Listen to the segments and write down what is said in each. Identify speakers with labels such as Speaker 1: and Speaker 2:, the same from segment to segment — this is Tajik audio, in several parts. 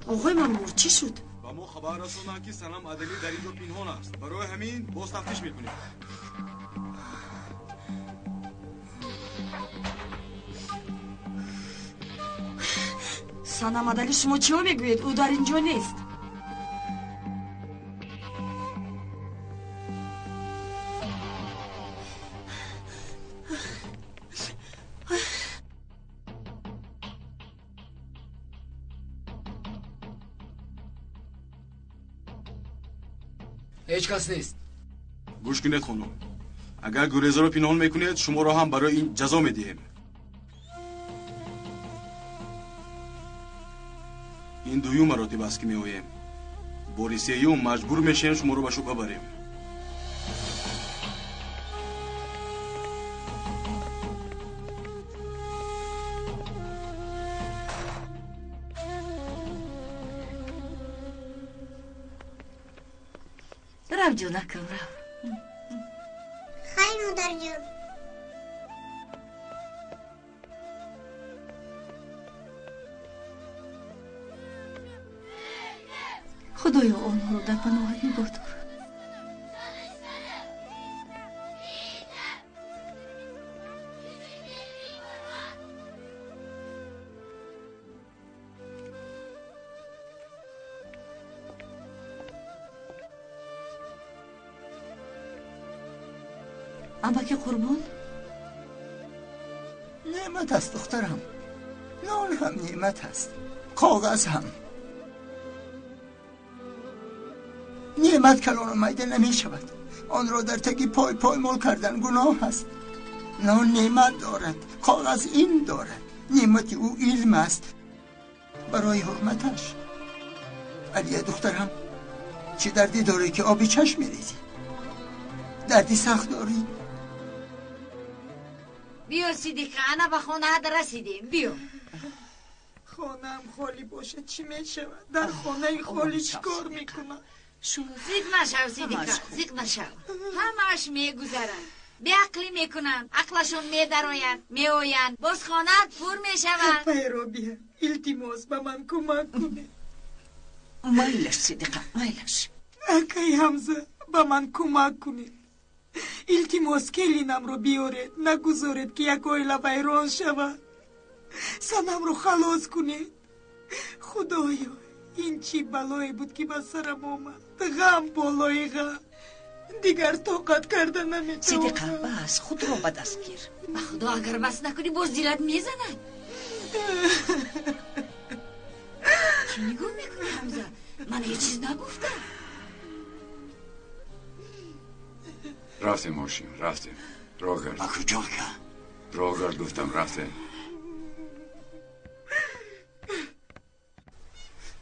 Speaker 1: Оғои мамур, чӣ шуд?
Speaker 2: Ба мо хабар расонданд, ки Санам Адалӣ дар ин ҷо пинҳон аст. Барои ҳамин боз тафтиш мекунем.
Speaker 1: Санам Адалӣ, шумо чиҳо мегӯед? Ӯ дар ин ҷо нест.
Speaker 3: Ҳеҷ кас нест.
Speaker 2: Гӯш кунед, хонум, агар гурезаро пинҳон мекунед, шуморо ҳам барои ин ҷазо медиҳем. Ин дуюм маротиба аст, ки меоем. Бори сеюм маҷбур мешавем шуморо ба шӯъба барем.
Speaker 4: Рав, ҷонакам, рав.
Speaker 5: Хайр, модарҷон.
Speaker 4: Худоё, онҳоро дар паноҳат нигоҳ дор.
Speaker 1: Амаки Қурбон?
Speaker 6: Неъмат аст, духтарам. Нон ҳам неъмат аст, коғаз ҳам. Неъмат калону майда намешавад. Онро дар таги пой поймол кардан гуноҳ аст. Нон неъмат дорад, коғаз илм дорад. Неъмати ӯ илм аст барои ҳурматаш. Алия, духтарам, чӣ дардӣ дорӣ, ки оби чашм мерезӣ? Дарди сахт дорӣ?
Speaker 4: Биё, Сидиқа, ана ба хонаат расидем, биё.
Speaker 7: Хонаам холӣ бошад, чӣ мешавад? Дар хонаи холӣ чӣ кор мекунам?
Speaker 4: Зиқ нашав, Сидиқа, зиқ нашав. Ҳамааш мегузарад. Беақлӣ мекунанд, ақлашон медарояд, меоянд, боз хонаат пур мешавад.
Speaker 7: Апай Робия, илтимос, ба ман кӯмак кунед.
Speaker 8: Майлаш, Сидиқа, майлаш.
Speaker 7: Акай Ҳамза, ба ман кӯмак кунед. Илтимос, келинамро биёред, нагузоред, ки як оила вайрон шавад. Санамро халос кунед. Худоё, ин чӣ балое буд, ки ба сарам омад? Ғам болои ғам, дигар тоқат карда наметавонам.
Speaker 8: Сидиқа, бас, худро ба даст гир.
Speaker 4: Ба худо, агар бас накунӣ, боз дилат мезанад. Чӣ нигоҳ мекунӣ, Ҳамза? Ман ҳеҷ чиз нагуфтам.
Speaker 9: Рафтем, ҳошим, рафтем. Роҳ гард.
Speaker 6: Ба куҷо, ка?
Speaker 9: Роҳ гард, гуфтам, рафтем.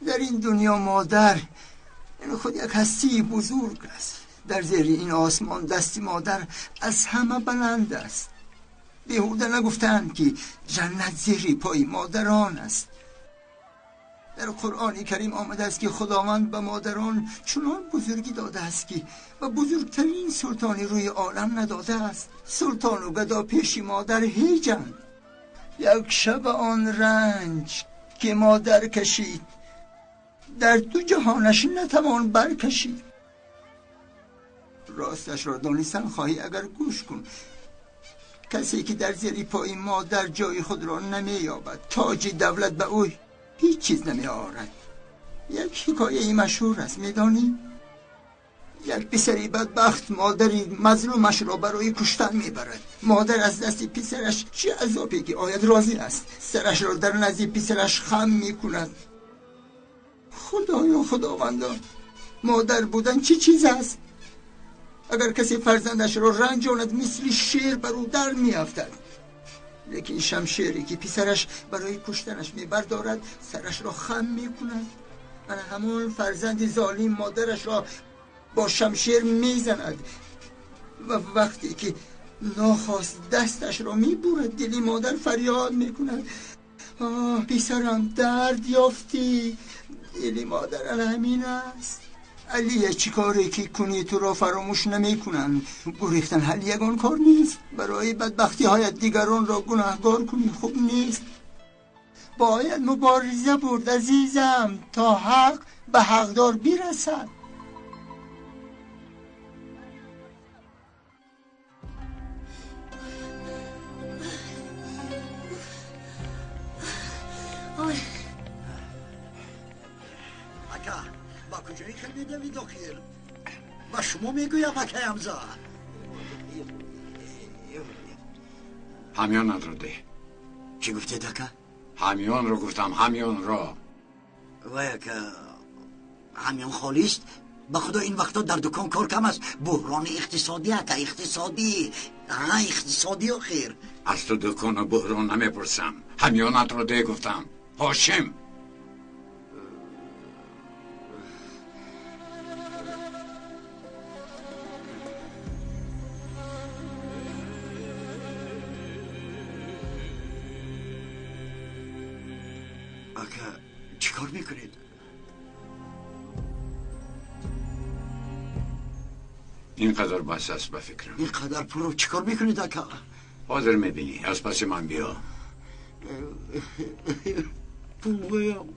Speaker 6: Дар ин дунё модар ин худ як ҳастии бузург аст. Дар зери ин осмон дасти модар аз ҳама баланд аст. Беҳуда нагуфтаанд, ки ҷаннат зери пои модарон аст. Дар Қуръони Карим омадааст, ки Худованд ба модарон чунон бузургӣ додааст, ки ба бузургтарин султони рӯи олам надодааст. Султону гадо пеши модар ҳеҷанд. Як шаба он ранҷ, ки модар кашид, дар ду ҷаҳонаш натавон баркашид. Росташро донистан хоҳӣ, агар гӯш кун. Касе ки дар зери пои модар ҷои худро намеёбад, тоҷи давлат ба ӯ ҳеҷ чиз намеорад. Як ҳикояи машҳур аст, медонӣ? Як писари бадбахт модари мазлумашро барои куштан мебарад. Модар аз дасти писараш чӣ азобе ки ояд, розӣ аст. Сарашро дар назди писараш хам мекунад. Худоё, худовандо, модар будан чӣ чиз аст? Агар касе фарзандашро ранҷонад, мисли шер бар ӯ дар меафтад. Лекин шамшере ки писараш барои куштанаш мебардорад, сарашро хам мекунад. Ана ҳамон фарзанди золим модарашро бо шамшер мезанад ва вақте ки нохост дасташро мебурад, дили модар фарёд мекунад: оҳ, писарам, дард ёфтӣ. Дили модар ана ҳамин аст. Алия, чӣ коре ки кунӣ, туро фаромӯш намекунанд. Гурехтан ҳалли ягон кор нест. Барои бадбахтиҳоят дигаронро гунаҳгор кунӣ хуб нест. باید مبارزه برد عزیزم تا حق به حقدار برسد.
Speaker 3: اکا با کجایی خیلی دوید آخیر؟ با شما میگویم اکا همزه.
Speaker 9: همیانت رو ده.
Speaker 3: چی گفتید اکا؟
Speaker 9: همیان رو گفتم، همیان را.
Speaker 3: وای اکا همیان خالی است؟ به خدا این وقتا در دکان کار کم است. بحران اقتصادی اکا، اقتصادی. ها اقتصادی آخیر.
Speaker 9: از تو دکان و بحران نمیپرسم. همیانت رو ده گفتم. هاشم.
Speaker 3: اکا چیکار میکنید؟
Speaker 9: اینقدر بس است به فکرم.
Speaker 3: اینقدر پول رو چیکار میکنید اکا؟
Speaker 9: حاضر میبینی. از پس من بیا.
Speaker 3: پول خوایم،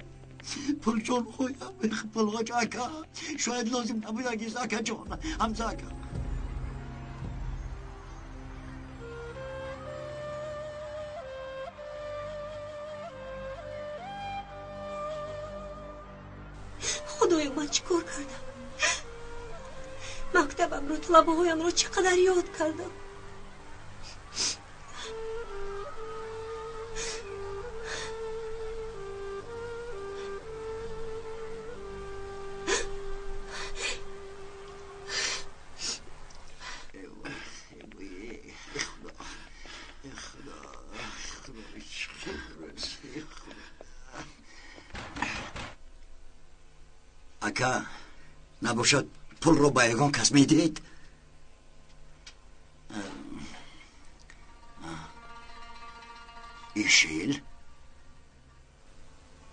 Speaker 3: پول جان خوایم، پول خوایم اکا. شاید لازم نبود اگه اکا جان، همزه اکا.
Speaker 1: خدایا من چیکار کردم؟ مکتبم رو، طلبه هایم رو چقدر یاد کردم.
Speaker 3: اکا نباشد پول رو به یگان کس میدید؟ ایشیل؟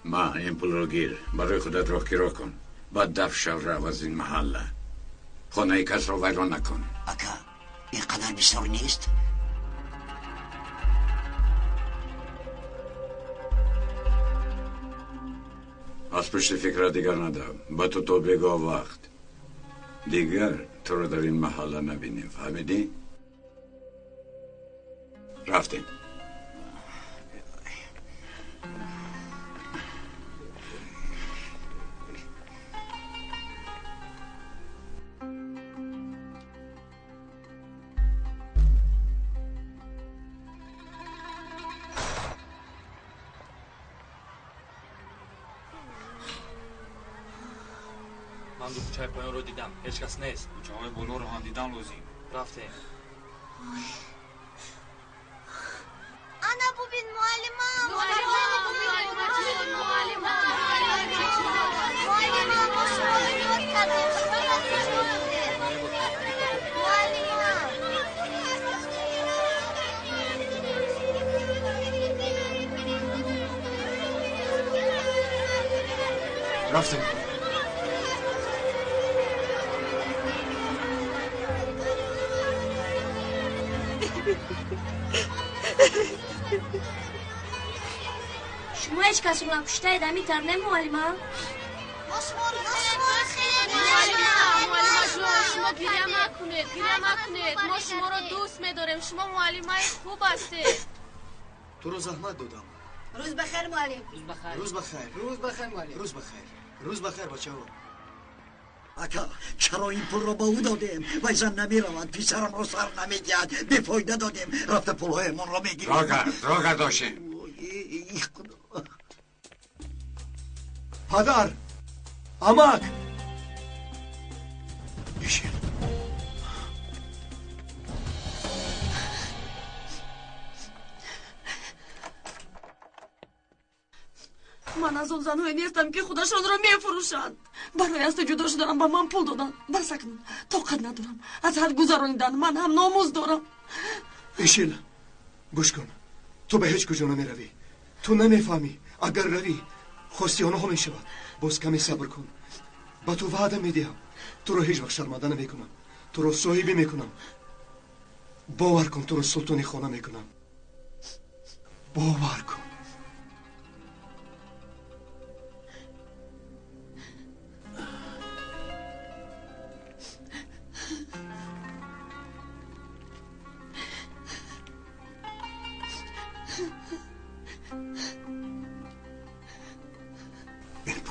Speaker 9: ما این پول رو گیر، برای خودت راه کرا کن. بعد دف شو رو از این محله. خانه کس رو ویران نکن.
Speaker 3: اکا اینقدر بسیار نیست؟
Speaker 9: از پشت فکر دیگر ندم. با تو تو بگو وقت دیگر تو رو در این محله نبینیم. فهمیدی؟ رفتیم.
Speaker 5: من دو کوچه پایین رو دیدم، هیچ کس نیست. کوچه های بالا رو هم دیدم لازم. رفتیم.
Speaker 10: انا ببین معلمم. معلمم ما شما رو یاد کردیم. شما معلمم.
Speaker 9: رفتیم.
Speaker 10: شما هیچ کس رو نکشتید همین تر نه معلمم؟
Speaker 11: معلمه جون شما گریه نکنید، گریه نکنید. ما شما رو دوست میداریم. شما معلمای خوب هستید.
Speaker 12: تو رو زحمت دادم.
Speaker 4: روز بخیر معلم.
Speaker 5: روز بخیر.
Speaker 12: روز بخیر.
Speaker 13: روز بخیر معلم.
Speaker 12: روز بخیر. روز بخیر بچه‌ها.
Speaker 3: اکا چرا این پول رو به او دادیم؟ وای زن نمیرود، پسرم رو سر نمیدهد. بی فایده دادیم، رفته پولهایمان رو میگیریم.
Speaker 9: را گرد داشتیم.
Speaker 12: پدر، امک، ایشیل.
Speaker 1: من از اون زنهایی نیستم که خودشان را میفروشند. برای از تو جدا شدنم با من پول دادن. بس اکنون طاقت ندارم. از حد گذراندن. من هم ناموس دارم.
Speaker 12: ایشیل گوش کن، تو به هیچ کجا نمیروی. تو نمیفهمی. اگر روی خواستی آنها میشود. باز کمی صبر کن. با تو وعده میدهم تو رو هیچ وقت شرمنده نمیکنم. تو رو صاحبی میکنم. باور کن تو رو سلطان خانه میکنم. باور کن.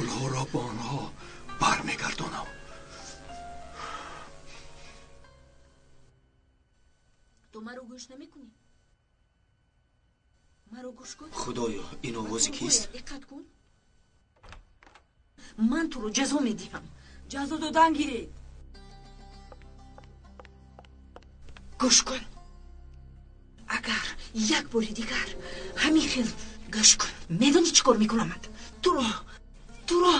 Speaker 12: Пулҳоро ба онҳо бармегардонам.
Speaker 1: Ту маро гӯш намекунӣ? Маро гӯш кун.
Speaker 2: Худоё, ин овози кист?
Speaker 1: Диққат кун. Ман туро ҷазо медиҳам. Ҷазо додан гиред. Гӯш кун. Агар як бори дигар ҳамин хел гӯш кун, медонӣ чӣ кор мекунамад? Туро туро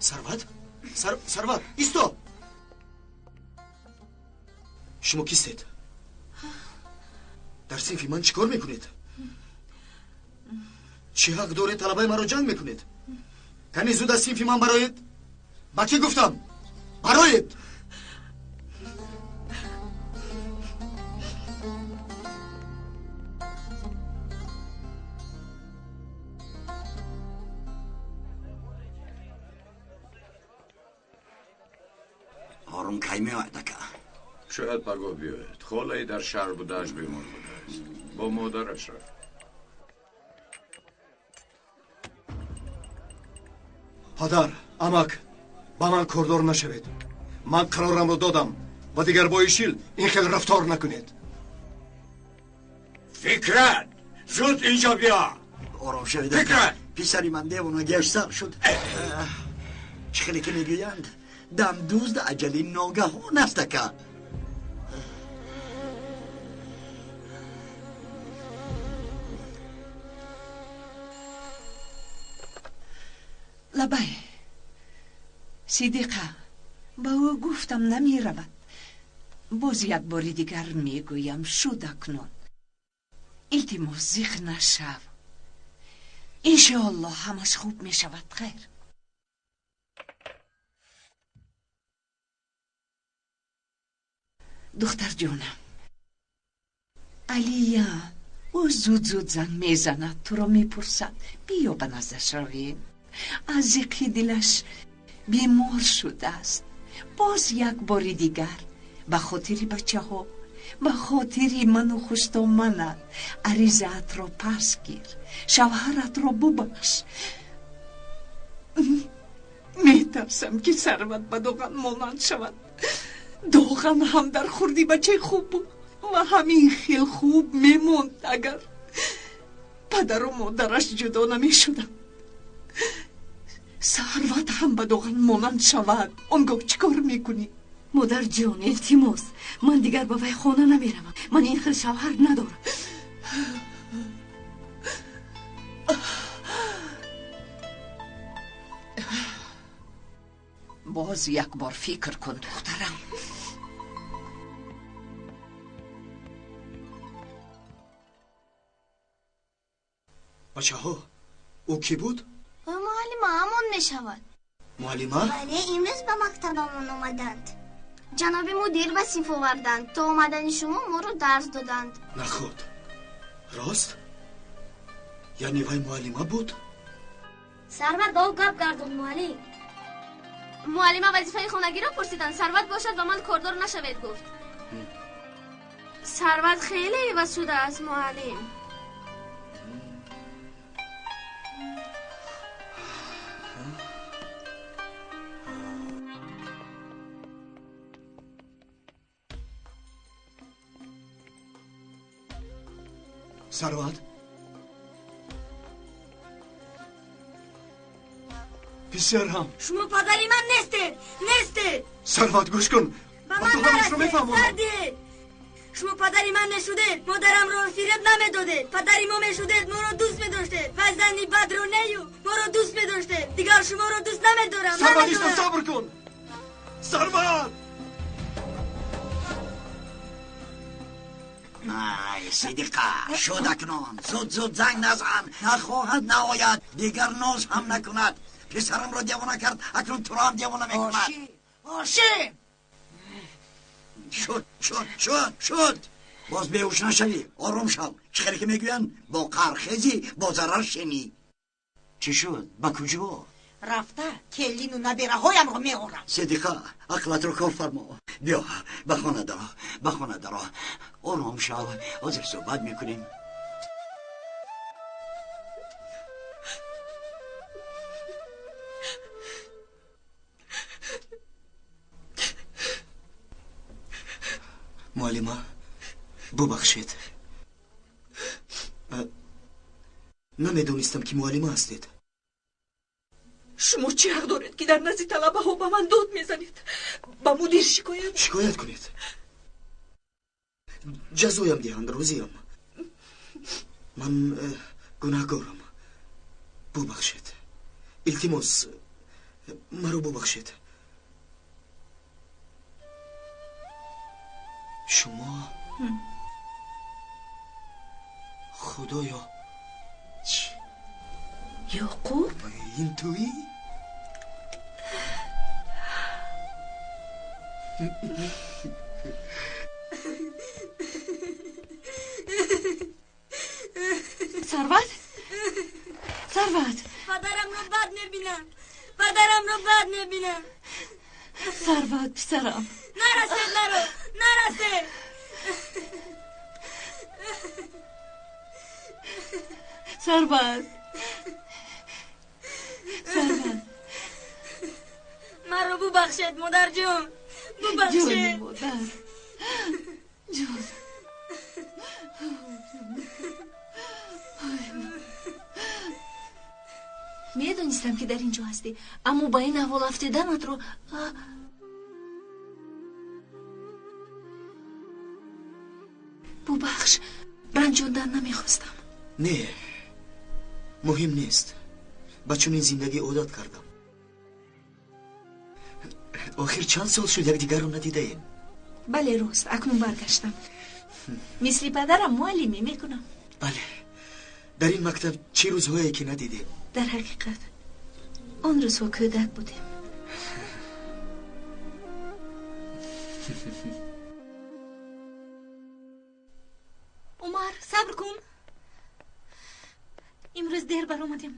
Speaker 2: Сарват? Сарват, исто! Шумо кистед? Дар синфи ман чӣ кор мекунед? Чӣ ҳақ доред талабаи маро ҷанг мекунед? Кани зуд аз синфи ман бароед? Ба кӣ гуфтам? Бароед!
Speaker 3: Ҳорун кай меояд, ака?
Speaker 9: Шояд пагоҳ биёяд. Холаи дар шаҳр будааш бемор будааст. Бо модараш рафт.
Speaker 12: Падар, амак, ба ман кордор нашавед. Ман қарорамро додам ва дигар бо Ишил ин хел рафтор накунед.
Speaker 9: Фикрат, зуд инҷо биё.
Speaker 3: Ором шавед.
Speaker 9: Фикрат!
Speaker 3: Писари ман девонагиаш сар шуд. Чӣ хеле ки мегӯянд, дамдузд аҷали ногаҳон аст, ака.
Speaker 8: Лабай, Сидиқа, ба ӯ гуфтам намеравад. Боз як бори дигар мегӯям, шуд акнун. Илтимос, зиқ нашав. Иншоаллоҳ ҳамаш хуб мешавад. Хайр. Духтарҷонам, Алия, ӯ зуд-зуд занг мезанад, туро мепурсад. Биё ба наздаш равем. Аз зиқи дилаш бемор шудааст. Боз як бори дигар ба хотири бачаҳо, ба хотири ману хуштоманат аризаатро пас гир, шавҳаратро бубахш. Метарсам, ки Сарват ба Доған монанд шавад. Доған ҳам дар хурди бачаи хуб буд ва ҳамин хел хуб мемонд, агар падару модараш ҷудо намешуданд. Сарват ҳам ба Доған монанд шавад, он гоҳ чӣ кор мекунӣ?
Speaker 1: Модарҷон, илтимос, ман дигар ба вай хона намеравам. Ман ин хел шавҳар надорам.
Speaker 8: Боз як бор фикр кун, духтарам.
Speaker 2: Бачаҳо, ӯ кӣ буд?
Speaker 10: Ӯ муаллимаамон мешавад.
Speaker 2: Муаллима?
Speaker 10: Бале, имрӯз ба мактабамон омаданд. Ҷаноби мудир ба синф оварданд. То омадани шумо моро дарс доданд.
Speaker 2: Наход, рост? Яъне вай муаллима буд?
Speaker 10: Сарват ба ӯ гап гардонд, муаллим.
Speaker 11: Муаллима вазифаи хонагиро пурсиданд. Сарват бошад ба ман кордор нашавед гуфт. Сарват хеле иваз шудааст, муаллим.
Speaker 12: Сарват, писарам.
Speaker 1: Шумо падари ман нестед, нестед.
Speaker 12: Сарват, гӯш кун.
Speaker 1: Ба ман нарасед, сардед. Шумо падари ман мешудед, модарамро фиреб намедодед. Падари мо мешудед, моро дӯст медоштед. Фарзанди бадро нею, моро дӯст медоштед. Дигар шуморо дӯст намедорам.
Speaker 12: Сарват, исто, сабр кун. Сарват!
Speaker 3: Ай, Сидиқа, шуд акнун. Зуд-зуд занг назан. Нахоҳад наояд, дигар ноз ҳам накунад. Писарамро девона кард, акнун туро ҳам девона мекунад.
Speaker 7: Ошим!
Speaker 3: Шуд, шуд, шуд, шуд. Боз беҳуш нашавӣ, ором шав. Чӣ хеле ки мегӯянд, бо қархезӣ, бо зарар шенӣ. Чӣ шуд? Ба куҷо?
Speaker 7: Рафта келину набираҳоямро меорам.
Speaker 3: Сидиқа, ақлатро кор фармо. Биё, ба хона даро, ба хона даро. Ором шав, ҳозир суҳбат мекунем.
Speaker 2: Муаллима, бубахшед. Намедонистам, ки муаллима ҳастед.
Speaker 7: Шумо чӣ ҳақ доред, ки дар назди талабаҳо ба ман дод мезанед? Ба мудир шикоят.
Speaker 2: Шикоят кунед. Ҷазоям диҳанд, розиям. Ман гунаҳгорам. Бубахшед. Илтимос, маро бубахшед. Шумо, худоё!
Speaker 7: Чӣ? Ёқуб?
Speaker 2: Ин туӣ?
Speaker 7: Сарват? Сарват!
Speaker 1: Падарамро бад мебинам. Падарамро бад мебинам.
Speaker 7: Сарват, писарам.
Speaker 1: Нарасед маро! Нарасед!
Speaker 7: Сарват! Сарват!
Speaker 1: Маро бубахшед, модарҷон! Бубахшед!
Speaker 7: Ҷони модар! Ҷон!
Speaker 13: Медонистам, ки дар ин ҷо ҳастӣ, аммо ба ин аҳвол афтиданатро бубахш, ранҷондан намехостам.
Speaker 2: Не, муҳим нест. Ба чунин зиндагӣ одат кардам. Охир чанд сол шуд якдигарро надидаем.
Speaker 13: Бале, рост, акнун баргаштам. Мисли падарам муаллимӣ мекунам.
Speaker 2: Бале, дар ин мактаб чӣ рӯзҳое ки надидем.
Speaker 13: Дар ҳақиқат он рӯзҳо кӯдак будем.
Speaker 14: Умар, сабр кун. Имрӯз дер баромадем.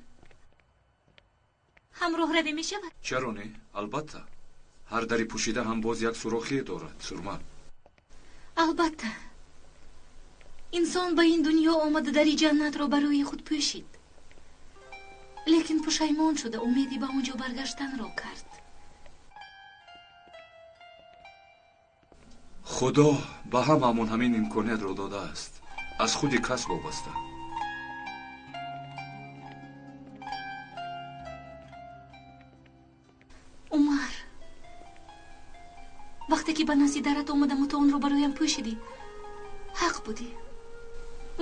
Speaker 14: Ҳамроҳ равӣ мешавад?
Speaker 5: Чаро не? Албатта. Ҳар дари пӯшида ҳам боз як сурохие дорад, Сурма.
Speaker 14: Албатта. Инсон ба ин дунё омада дари ҷаннатро барои худ пӯшид. Лекин пушаймон шуда умеди ба он ҷо баргаштанро кард.
Speaker 5: Худо ба ҳамаамон ҳамин имкониятро додааст. Аз худи кас вобаста.
Speaker 14: Умар, вақте ки ба назди дарат омадаму ту онро бароям пӯшидӣ, ҳақ будӣ.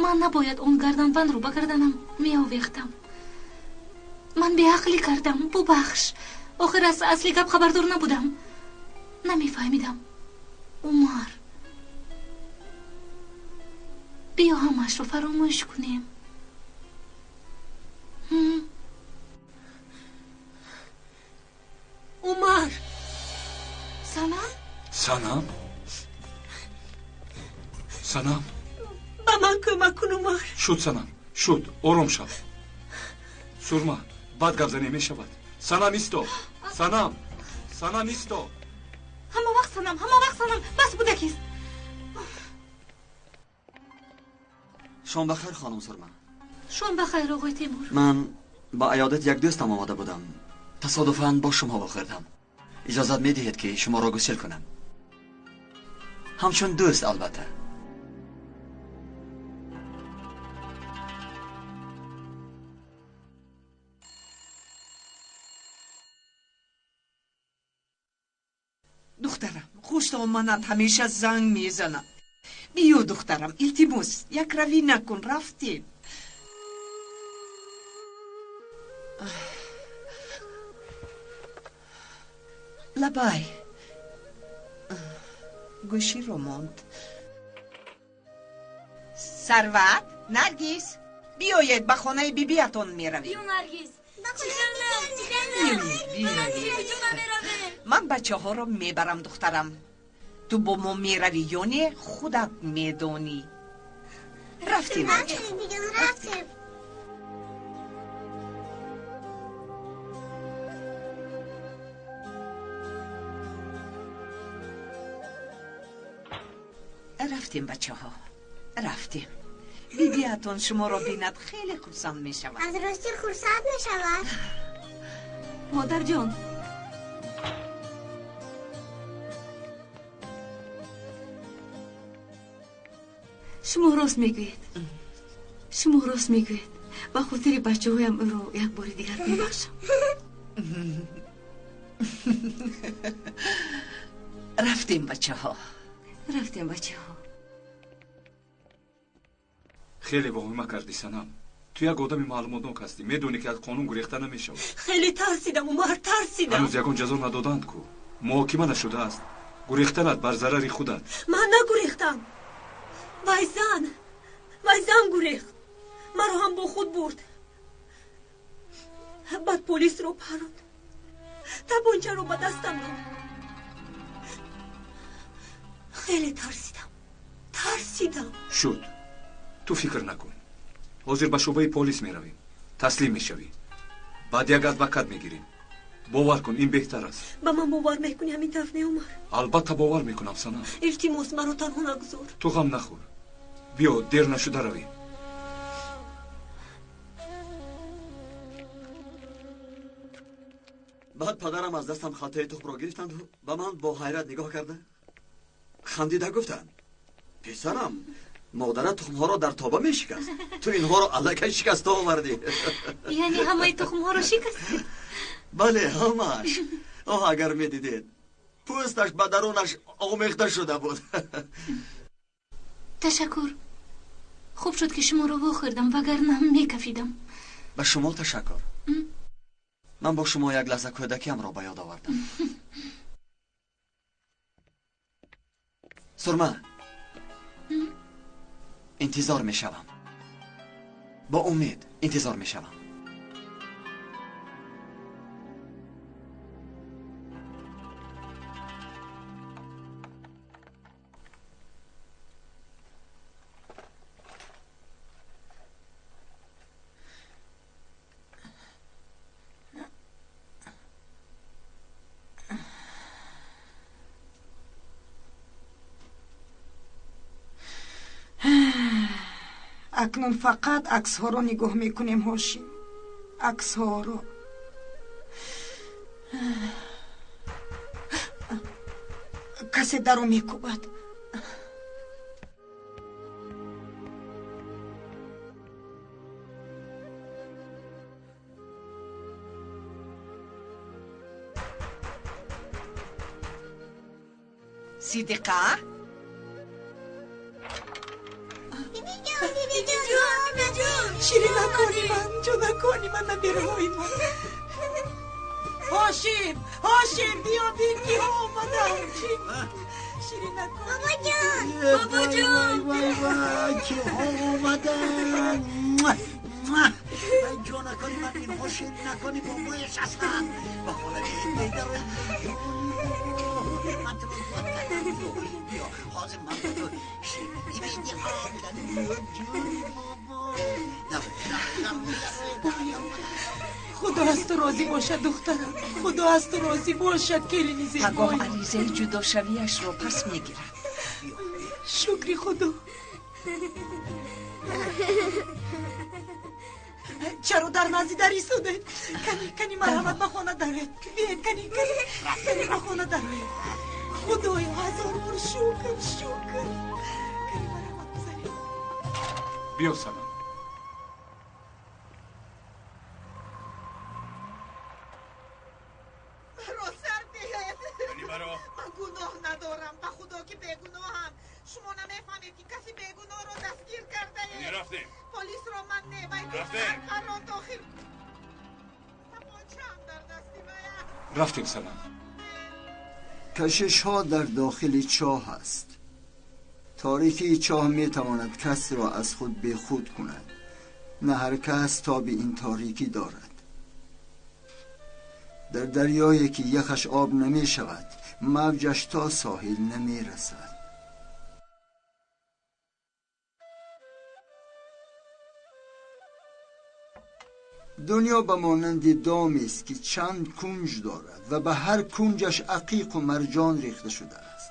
Speaker 14: Ман набояд он гарданбандро ба гарданам меовехтам. Ман беақлӣ кардам, бубахш. Охир аз асли гап хабардор набудам. Намефаҳмидам. Умар, биё ҳамаашро фаромӯш кунем.
Speaker 7: Умар!
Speaker 14: Санам?
Speaker 5: Санам? Санам?
Speaker 7: Ба ман кӯмак кун, Умар.
Speaker 5: Шуд, Санам, шуд. Ором шав. Сурма, бад гап занӣ мешавад. Санам, исто. Санам, Санам, исто.
Speaker 14: Ҳама вақт Санам, ҳама вақт Санам. Бас будакист.
Speaker 15: Шом бахайр, хонум Сурма.
Speaker 14: Шом бахайр, оғои Темур.
Speaker 15: Ман ба аёдати як дӯстам омада будам. Тасодуфан бо шумо вохӯрдам. Иҷозат медиҳед, ки шуморо гусел кунам? Ҳамчун дӯст, албатта.
Speaker 8: Духтарам, хуштоманат ҳамеша занг мезанад. Биё, духтарам, илтимос, якравӣ накун, рафтем. Лабай, гӯширо монд. Сарват, Наргиз, биёед, ба хонаи бибиятон меравем.
Speaker 1: Биё, Наргиз.
Speaker 8: Ман бачаҳоро мебарам, духтарам. Ту бо мо меравӣ ё не, худат медонӣ. Рафтем,
Speaker 10: рафтем.
Speaker 8: Рафтем, бачаҳо, рафтем. Бибиятон шуморо бинад, хеле хурсанд мешавад.
Speaker 10: Аз рости хурсанд мешавад.
Speaker 14: Модарҷон,
Speaker 1: Шумо рост мегӯед. Шумо рост мегӯед. Ба хотири бачаҳоям ӯро як бори дигар мебахшам.
Speaker 8: Рафтем, бачаҳо.
Speaker 1: Рафтем, бачаҳо.
Speaker 5: Хеле воҳима кардӣ, Санам. Ту як одами маълумотнок ҳастӣ. Медонӣ, ки аз қонун гурехта намешавад.
Speaker 16: Хеле тарсидам, Умар, тарсидам.
Speaker 5: Ҳанӯз ягон ҷазо надоданд ку. Муҳокима нашудааст. Гурехтанат бар зарари худат.
Speaker 16: Ман нагурехтам. Вай зан, вай зан гурехт. Маро ҳам бо худ бурд. Баъд полисро паронд. Табончаро ба дастам дод. Хеле тарсидам. Тарсидам.
Speaker 5: Шуд. Ту фикр накун. Ҳозир ба шӯъбаи полис меравем. Таслим мешавӣ. Баъд як адвокат мегирем. Бовар кун, ин беҳтар аст.
Speaker 16: Ба ман бовар мекунӣ ҳамин тавр, не, Умар?
Speaker 5: Албатта бовар мекунам, Санам.
Speaker 16: Илтимос, маро танҳо нагузор.
Speaker 5: Ту ғам нахӯр. Биё, дер нашуда равем.
Speaker 15: Баъд падарам аз дастам халтаи тухмро гирифтанду ба ман бо ҳайрат нигоҳ карда хандида гуфтанд: писарам, модарат тухмҳоро дар тоба мешикаст, ту инҳоро аллакай шикаста овардӣ.
Speaker 14: Яъне ҳамаи тухмҳоро шикастӣ?
Speaker 15: Бале, ҳамааш. Оҳ, агар медидед, пӯсташ ба дарунаш омехта шуда буд.
Speaker 14: Ташаккур. Хуб шуд, ки шуморо вохӯрдам, вагарна мекафидам.
Speaker 15: Ба шумо ташаккур. Ман бо шумо як лаҳза кӯдакиамро ба ёд овардам. Сурма, интизор мешавам. Бо умед интизор мешавам.
Speaker 7: Акнун фақат аксҳоро нигоҳ мекунем, Ҳошим. Аксҳоро. Касе даро мекӯбад.
Speaker 8: Сидиқа?
Speaker 7: Ширинакони ман, ҷонакони ман, набираҳои ман. Ҳошим, Ҳошим, биё бин, киҳо омаданд. Ширинакони.
Speaker 10: Бобоҷон,
Speaker 1: бобоҷон.
Speaker 3: Вай, вай, киҳо омаданд. Ҷонакони ман, инҳо ширинакони бобояш ҳастанд. Ба хона медарои. Ман туро ёд кардам. Биё, ҳозир ман ба ту ширинӣ медиҳам. Ҷони бобо.
Speaker 7: Худо аз ту розӣ бошад, духтарам. Худо аз ту розӣ бошад, келини зебои.
Speaker 8: Пагоҳ аризаи ҷудошавиашро пас мегирад.
Speaker 7: Шукри Худо. Чаро дар назди дар истодед? Кани, кани, марҳамат, ба хона дароед. Биед, кани, кани, кани, ба хона дароед. Худоё, ҳазор бор шукр, шукр. Кани, марҳамат, гузаред.
Speaker 5: Биё, Санам.
Speaker 7: Ман гуноҳ надорам, ба Худо ки бегуноҳам. Шумо намефаҳмед, ки каси бегуноҳро дастгир кардаед.
Speaker 9: Рафтем.
Speaker 7: Полисро ман не, вай
Speaker 9: Рафтем.
Speaker 7: паронд охир. Табончаам дар дасти вай аст.
Speaker 5: Рафтем, Санам.
Speaker 6: Кашишҳо дар дохили чоҳ аст. Торикии чоҳ метавонад касро аз худ бехуд кунад. На ҳар кас тоби ин торикӣ дорад. Дар дарёе ки яхаш об намешавад, мавҷаш то соҳил намерасад. Дунё ба монанди домест, ки чанд кунҷ дорад ва ба ҳар кунҷаш ақиқу марҷон рехта шудааст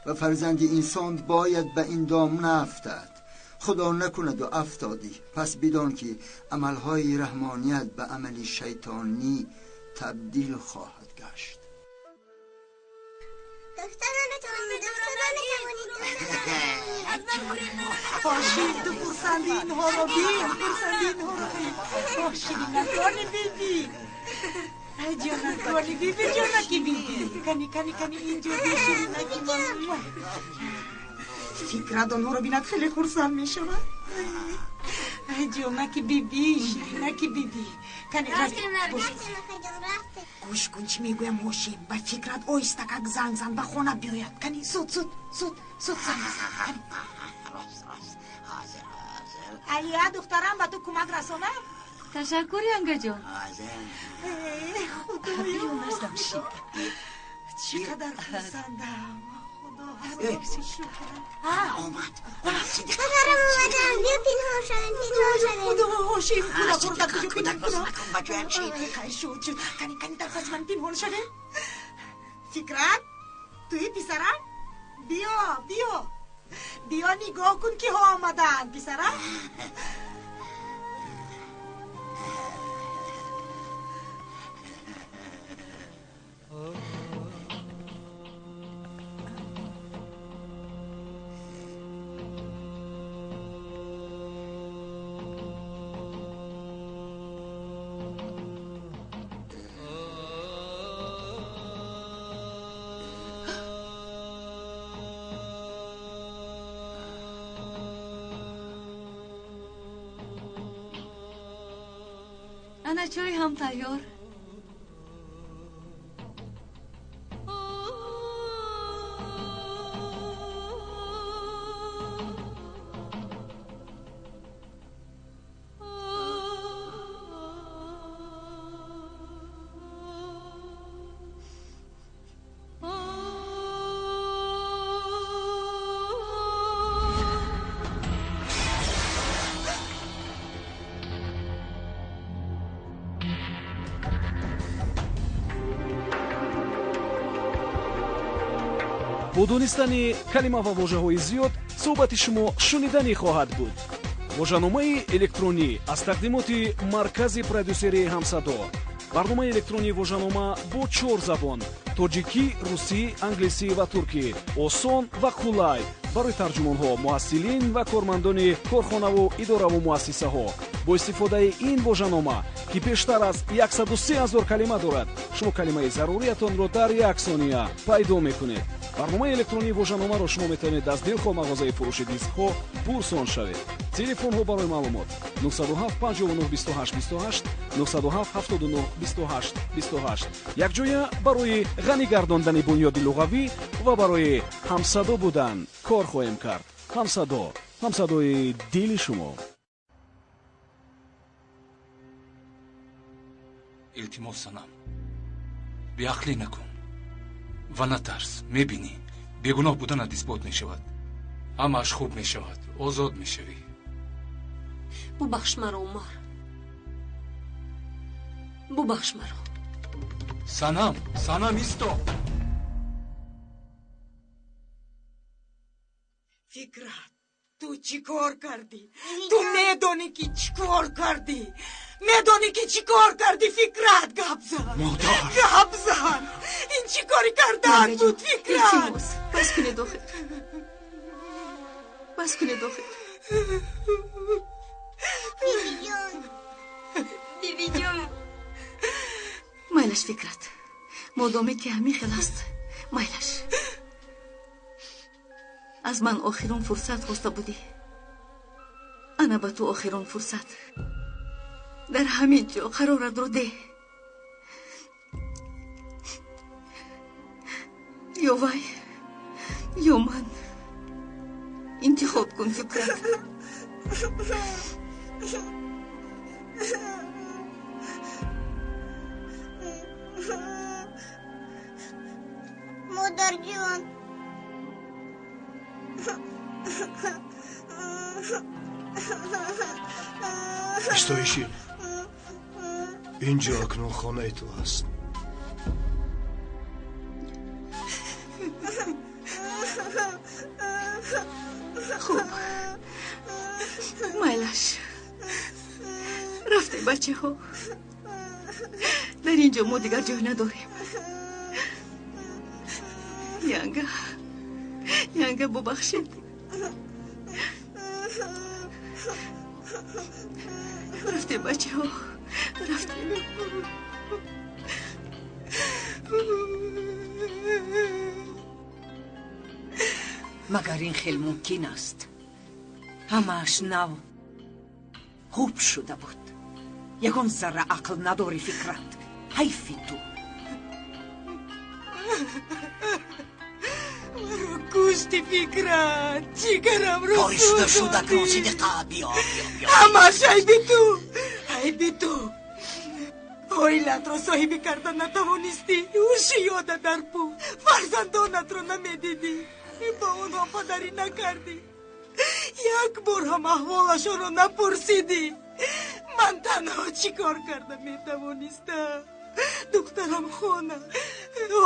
Speaker 6: ва фарзанди инсон бояд ба ин дом наафтад. Худо накунаду афтодӣ, пас бидон, ки амалҳои раҳмоният ба амали шайтонӣ табдил хоҳад гашт.
Speaker 10: Духтаронатон, духтаронатон.
Speaker 7: Ҳошим, ту хурсанди инҳоро бин, хурсанди инҳоро бин. Ҳошимакони биби. Ай ҷонакони биби, ҷонаки биби. Кани, кани, кани, инҷо биширинаки ман. Фикрат онҳоро бинад, хеле хурсанд мешавад. Ай ҷонаки биби, ширинаки биби. Кани, гӯш кун, чӣ мегӯям, ҳошим. Ба фикрат оҳиста как занг зан, ба хона биёяд. Кани, зуд, зуд, зуд, зуд занг зан. Кани. Алия, духтарам, ба ту кӯмак расонам?
Speaker 14: Ташаккур, янгаҷон.
Speaker 7: Худоё, чӣ қадар хурсандам.
Speaker 3: Омад.
Speaker 10: Падарам омадам, биё пинҳон шавем, пинҳон шавем.
Speaker 7: Худо, ҳошим, кӯдакро дар куҷо
Speaker 3: Кӯдак боз накун, ба ҷоям шин.
Speaker 7: Хай, шуд, шуд. Кани, кани, дар паси ман пинҳон шавем. Фикрат, туи писарам? Биё, биё. Биё, нигоҳ кун, киҳо омадаанд, писарам.
Speaker 14: Ана чой ҳам тайёр.
Speaker 17: Бо донистани калима ва вожаҳои зиёд суҳбати шумо шуниданӣ хоҳад буд. Вожаномаи электронӣ аз тақдимоти маркази продюсерии Ҳамсадо. Барномаи электронии вожанома бо чор забон: тоҷикӣ, русӣ, англисӣ ва туркӣ. Осон ва қулай барои тарҷумонҳо, муҳассилин ва кормандони корхонаву идораву муассисаҳо. Бо истифодаи ин вожанома, ки бештар аз 103 ҳазор калима дорад, шумо калимаи заруриятонро дар як сония пайдо мекунед. Барномаи электронии вожаномаро шумо метавонед аз дилхоҳ мағозаи фурӯши дискҳо пурсон шавед. Телефонҳо барои маълумот: 907 59 28 28, 907 79 28 28. Якҷоя барои ғанӣ гардондани бунёди луғавӣ ва барои ҳамсадо будан кор хоҳем кард. Ҳамсадо, ҳамсадои дили шумо.
Speaker 5: Илтимос, Санам, беақлӣ накун ва натарс. Мебинӣ, бегуноҳ буданат исбот мешавад. Ҳамааш хуб мешавад, озод мешавӣ.
Speaker 16: Бубахш маро, Умар, бубахш маро.
Speaker 5: Санам, Санам, исто.
Speaker 7: Фикрат, ту чӣ кор кардӣ? Ту медонӣ, ки чӣ кор кардӣ? Медонӣ, ки чӣ кор кардӣ, Фикрат? Гап зан.
Speaker 5: Модар.
Speaker 7: Гап зан. Ин чӣ кори кардан буд, Фикрат?
Speaker 13: Илтимос, бас кунед охир, бас кунед охир.
Speaker 10: Бибиҷон.
Speaker 1: Бибиҷон.
Speaker 13: Майлаш, Фикрат, модоме ки ҳамин хел аст, майлаш. Аз ман охирон фурсат хоста будӣ, ана ба ту охирон фурсат. Дар ҳамин ҷо қароратро деҳ. Ё вай, ё ман. Интихоб кун, Фикрат.
Speaker 10: Модарҷон.
Speaker 12: Истоиши, инҷо акнун хонаи ту аст.
Speaker 13: Хуб, майлаш. Рафтем, бачаҳо. Дар ин ҷо мо дигар ҷой надорем. Янга, Янга, бубахшед. Рафтем, бачаҳо, рафтем.
Speaker 8: Магар ин хел мумкин аст? Ҳамааш нав хуб шуда буд. Ягон зарра ақл надорӣ, Фикрат. Ҳайфи ту.
Speaker 7: Маро кушти, Фикрат, ҷигарамро.
Speaker 3: Кори шуда шуд акнун, Сидиқа. Биё, биё, биё.
Speaker 7: Ҳамааш айби ту, айби ту. Оилатро соҳибӣ карда натавонистӣ. Ҳуши ёда дар пул. Фарзандонатро намедидӣ, ба онҳо падарӣ накардӣ, як бор ҳам аҳволашонро напурсидӣ. Ман танҳо чӣ кор карда метавонистам? Духтарам хона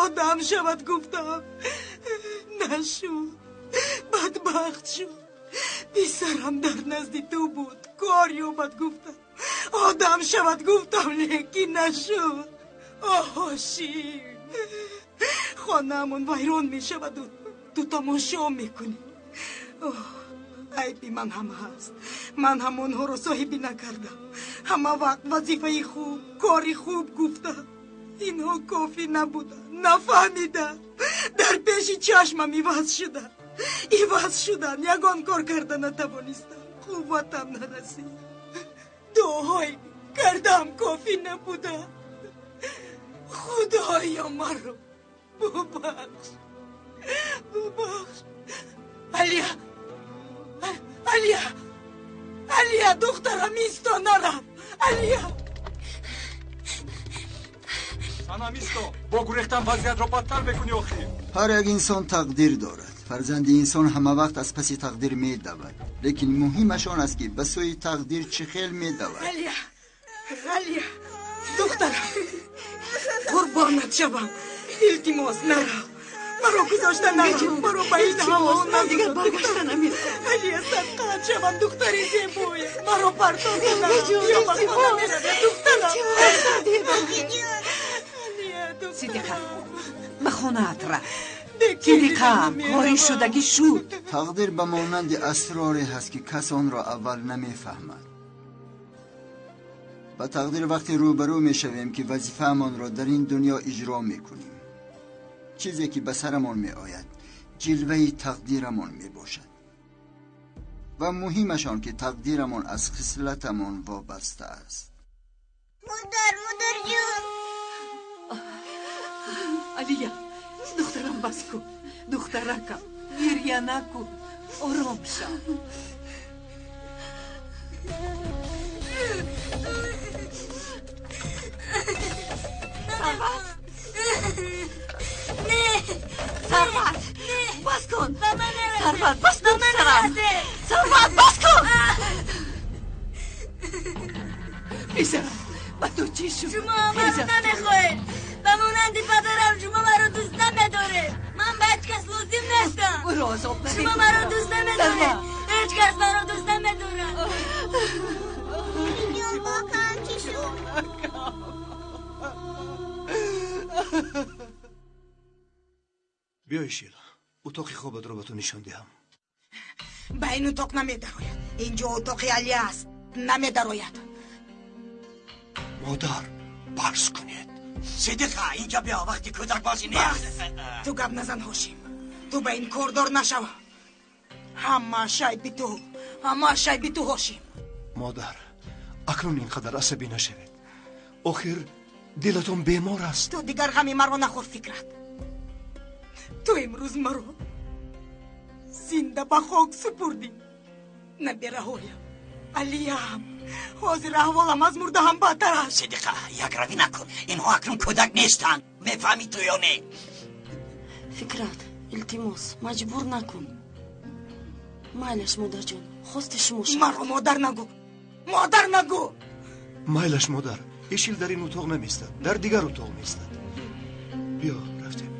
Speaker 7: одам шавад гуфтам, нашуд, бадбахт шуд. Писарам дар назди ту буд, кор ёбад гуфтам, одам шавад гуфтам, лекин нашуд. Оҳ, Ҳошим, хонаамон вайрон мешаваду ту тамошо мекунӣ. Оҳ, айби ман ҳам ҳаст. Ман ҳам онҳоро соҳибӣ накардам. Ҳама вақт вазифаи хуб, кори хуб гуфтам. Инҳо кофӣ набуданд, нафаҳмидам. Дар пеши чашмам иваз шуданд, иваз шуданд. Ягон кор карда натавонистам, қувватам нарасид. Дуоҳое кардам кофӣ набуданд. Худоё, маро бубахш, бубахш. Алия, Алия, Алия, духтарам, исто, нарав. Алия.
Speaker 5: Санам, исто. Бо гурехтан вазъиятро бадтар мекунӣ охир.
Speaker 6: Ҳар як инсон тақдир дорад. Фарзанди инсон ҳама вақт аз паси тақдир медавад, лекин муҳимаш он аст, ки ба сӯи тақдир чӣ хел медавад.
Speaker 7: Алия, Алия, духтарам, қурбонат шавам, илтимос, нарав. Маро гузошта нарав, маро ба ин ҳаво.
Speaker 13: Ман дигар баргашта намехоҳам.
Speaker 7: Алия, садқаат шавам, духтари зебоя, маро партофта нарав. Биё, ба хона меравем, духтарам.
Speaker 8: Сидиқа, ба хонаат рафт. Сидиқа, кори шудагӣ шуд.
Speaker 6: Тақдир ба монанди асроре ҳаст, ки кас онро аввал намефаҳмад. Ба тақдир вақте рӯбарӯ мешавем, ки вазифаамонро дар ин дунё иҷро мекунем. Чизе ки ба сарамон меояд, ҷилваи тақдирамон мебошад ва муҳимаш он ки тақдирамон аз хислатамон вобаста аст.
Speaker 10: Модар, модарҷон.
Speaker 8: Алия, духтарам, бас кун. Духтаракам, гирья накун, ором шав.
Speaker 13: Сарват, не, Сарват, бас кун. Сарват, бас кун, писарам. Сарват, бас кун. Писарам, ба ту чӣ шуд?
Speaker 1: Шумо маро намехоҳед. Ба монанди падарам шумо маро дӯст намедоред. Ман ба ҳеҷ кас лозим нестам.
Speaker 8: Ӯро азоб надиҳ.
Speaker 1: Шумо маро дӯст намедоред. Ҳеҷ кас маро дӯст намедорад.
Speaker 10: Ҷон, бокам чӣ шуд?
Speaker 12: Биёй, Шил, утоқи хобатро ба ту нишон диҳам.
Speaker 7: Ба ин утоқ намедарояд. Инҷо утоқи Алия аст, намедарояд.
Speaker 12: Модар, барс кунед.
Speaker 3: Сидиқа, инҷа биё, вақти кӯдакбозӣ нест.
Speaker 7: Ту гап назан, Ҳошим. Ту ба ин кордор нашав. Ҳамааш айби ту, ҳамааш айби ту, Ҳошим.
Speaker 12: Модар, акнун ин қадар асабӣ нашавед. Охир дилатон бемор аст.
Speaker 7: Ту дигар ғами маро нахӯр, Фикрат. Ту имрӯз маро зинда ба хок супурдӣ. Набераҳоям, Алиям, ҳозир аҳволам аз мурда ҳам бадтар аст.
Speaker 3: Сидиқа, якравӣ накун. Инҳо акнун кӯдак нестанд, мефаҳмӣ ту ё не?
Speaker 16: Фикрат, илтимос, маҷбур накун. Майлаш, модарҷон, хости шумо шавад.
Speaker 7: Маро модар нагӯ, модар нагӯ.
Speaker 12: Майлаш, модар, Ишил дар ин утоқ намеистад, дар дигар утоқ меистад. Биё, рафтем.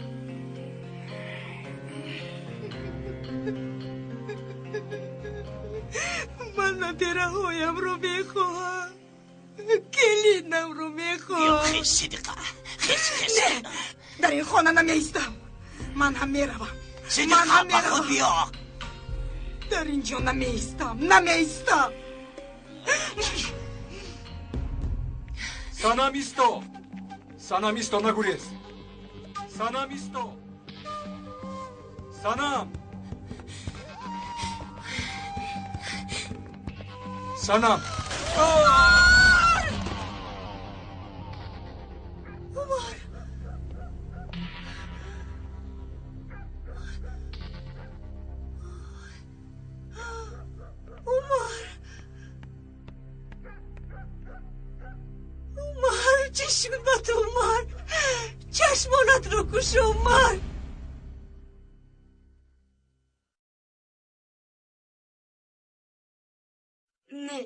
Speaker 7: Ман набераҳоямро мехоҳам, келинамро мехоҳам.
Speaker 3: Биё, хез, Сидиқа, хез, хез.
Speaker 7: Не, дар ин хона намеистам. Ман ҳам меравам.
Speaker 3: Сидиқа, ба худ биё.
Speaker 7: Дар ин ҷо намеистам, намеистам.
Speaker 5: Санам, исто! Санам, исто, нагурез! Санам, исто! Санам! Санам!
Speaker 16: Умар! Умар! Умар, чӣ шуд ба ту, Умар? Чашмонатро кушо, Умар!
Speaker 1: Не,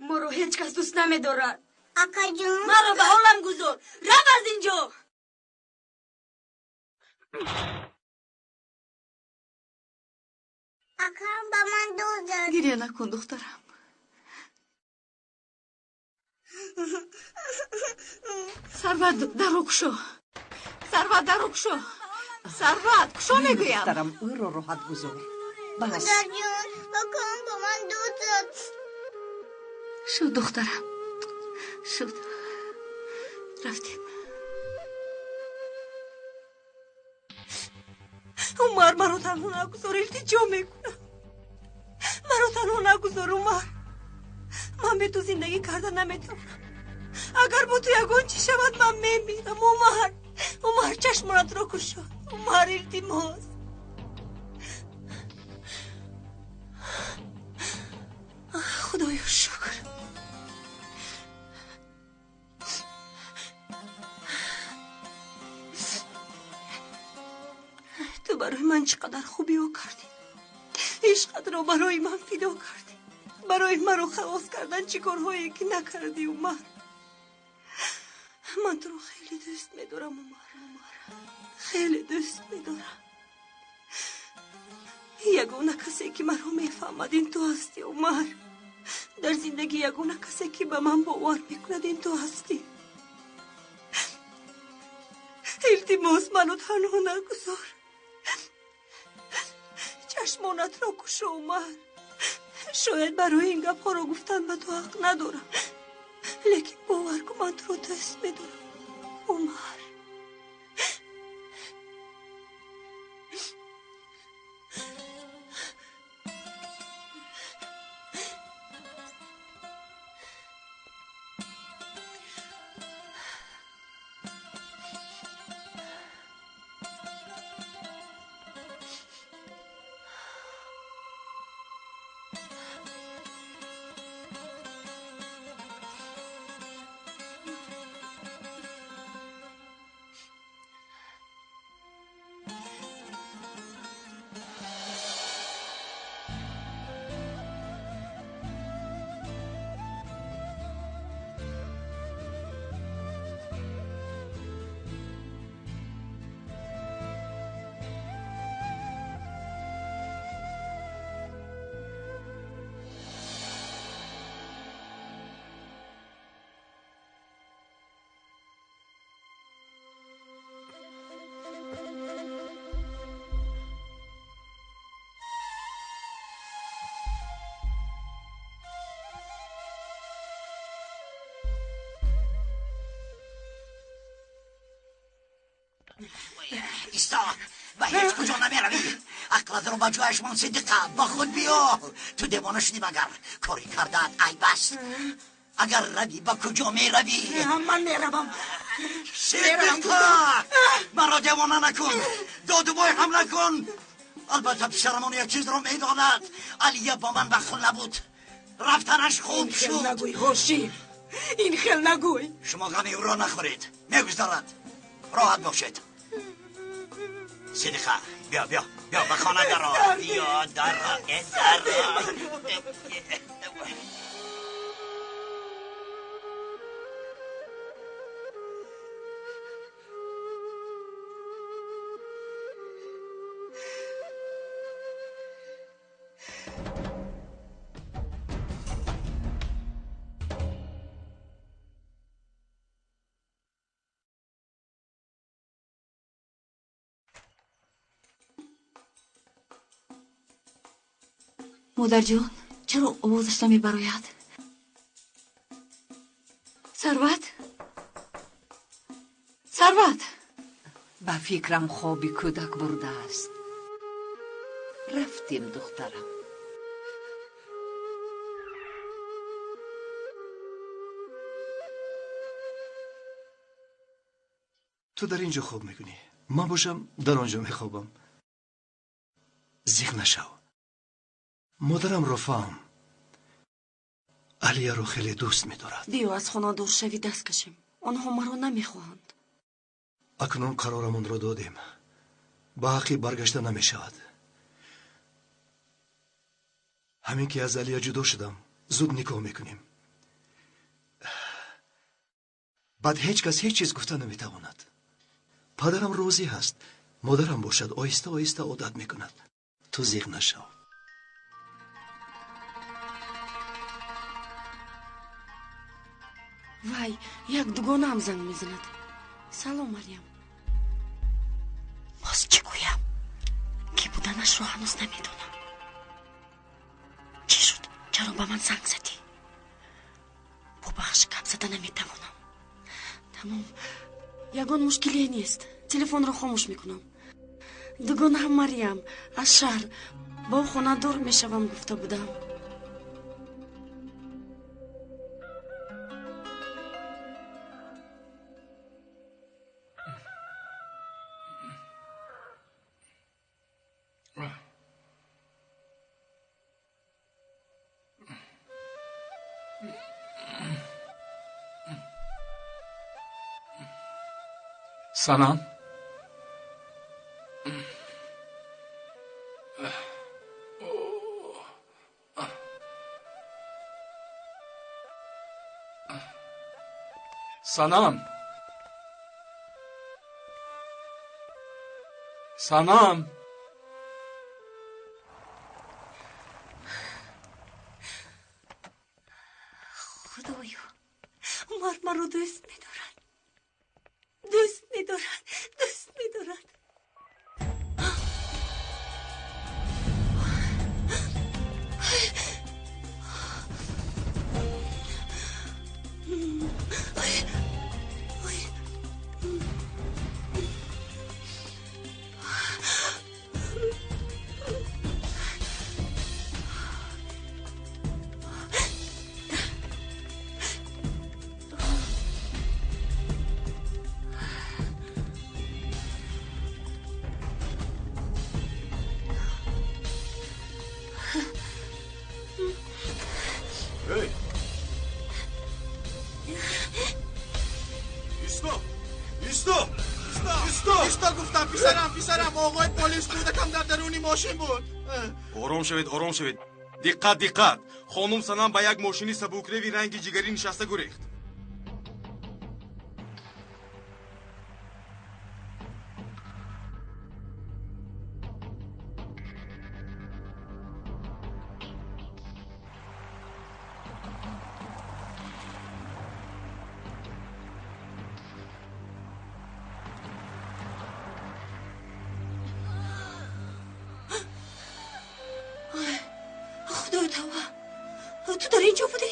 Speaker 1: моро ҳеҷ кас дӯст намедорад.
Speaker 10: Акаҷон,
Speaker 1: маро ба ҳолам гузор, рав аз ин ҷо.
Speaker 10: Акам ба ман дод зад.
Speaker 13: Гиря накун, духтарам. Сарват, даро кушо. Сарват, даро кушо. Сарват, кушо мегӯям.
Speaker 8: Духтарам, ӯро роҳат гузор. Бас.
Speaker 10: Модарҷон, акам ба ман дод зад.
Speaker 13: Шуд, духтарам, шуд. Рафтем.
Speaker 16: Умар, маро танҳо нагузор, илтиҷо мекунам. Маро танҳо нагузор, Умар. Ман бе ту зиндагӣ карда наметавонам. Агар бо ту ягон чӣ шавад, ман мемирам. Умар, Умар, чашмонатро кушо. Умар, илтимос. Худоё, шукр. Ту барои ман чӣ қадар хубиҳо кардӣ. Ишқатро барои ман фидо кардӣ. Барои маро халос кардан чӣ корҳое ки накардӣ, Умар. Ман туро хеле дӯст медорам, Умар. Умар, хеле дӯст медорам. Ягона касе ки маро мефаҳмад ин ту ҳастӣ, Умар. Дар зиндагӣ ягона касе ки ба ман бовар мекунад ин ту ҳастӣ. Илтимос, маро танҳо нагузор. Чашмонатро кушо, Умар. Шояд барои ин гапҳоро гуфтан ба ту ҳақ надорам, лекин бовар кун, ман туро дӯст медорам, Умар.
Speaker 3: Исто, ба ҳеҷ куҷо намеравӣ. Ақлатро ба ҷояш мон, Сидиқа, ба худ биё. Ту девона шудӣ магар? Коре кардаат айб аст. Агар равӣ, ба куҷо меравӣ?
Speaker 7: Ман меравам.
Speaker 3: Сидиқа, маро девона накун, додубой ҳам накун. Албатта писарамон як чизро медонад. Алия бо ман махул набуд, рафтанаш хуб шуд.
Speaker 7: Нагӯй, Ҳошим, ин хел нагӯй.
Speaker 3: Шумо ғами ӯро нахӯред, мегузарад. Роҳат бошед. Сидиқа, биё, биё, биё, ба хона даро. Биё, даро, даро.
Speaker 13: Модарҷон, чаро овозаш намебарояд? Сарват? Сарват!
Speaker 8: Ба фикрам хоби кӯдак бурдааст. Рафтем, духтарам.
Speaker 12: Ту дар ин ҷо хоб мекунӣ, ман бошам дар он ҷо мехобам. Зиқ нашав. Модарамро фаҳм. Алияро хеле дӯст медорад.
Speaker 16: Биё аз хона дур шавӣ, даст кашем. Онҳо маро намехоҳанд.
Speaker 12: Акнун қарорамонро додем. Ба ҳаққи баргашта намешавад. Ҳамин ки аз Алия ҷудо шудам, зуд никоҳ мекунем. Баъд ҳеҷ кас ҳеҷ чиз гуфта наметавонад. Падарам розӣ ҳаст, модарам бошад оҳиста оҳиста одат мекунад. Ту зиқ нашав.
Speaker 16: Вай, як дугонаам занг мезанад. Салом, Марьям. Боз чӣ гӯям? Ки буданашро ҳанӯз намедонам. Чӣ шуд? Чаро ба ман занг задӣ? Бубахш, гап зада наметавонам. Тамом, ягон мушкилие нест. Телефонро хомӯш мекунам. Дугонаам Марьям аз шаҳр бо хона дур мешавам гуфта будам.
Speaker 5: Санам? Санам? Санам?
Speaker 16: Худоё, Умар маро дӯст медорад. Дӯст медорад, дӯст медорад.
Speaker 18: Ором шавед, ором шавед. Диққат, диққат. Хонум Санам ба як мошини сабукреви ранги ҷигарӣ нишаста гурехт.
Speaker 16: Ту дар ин ҷо будӣ?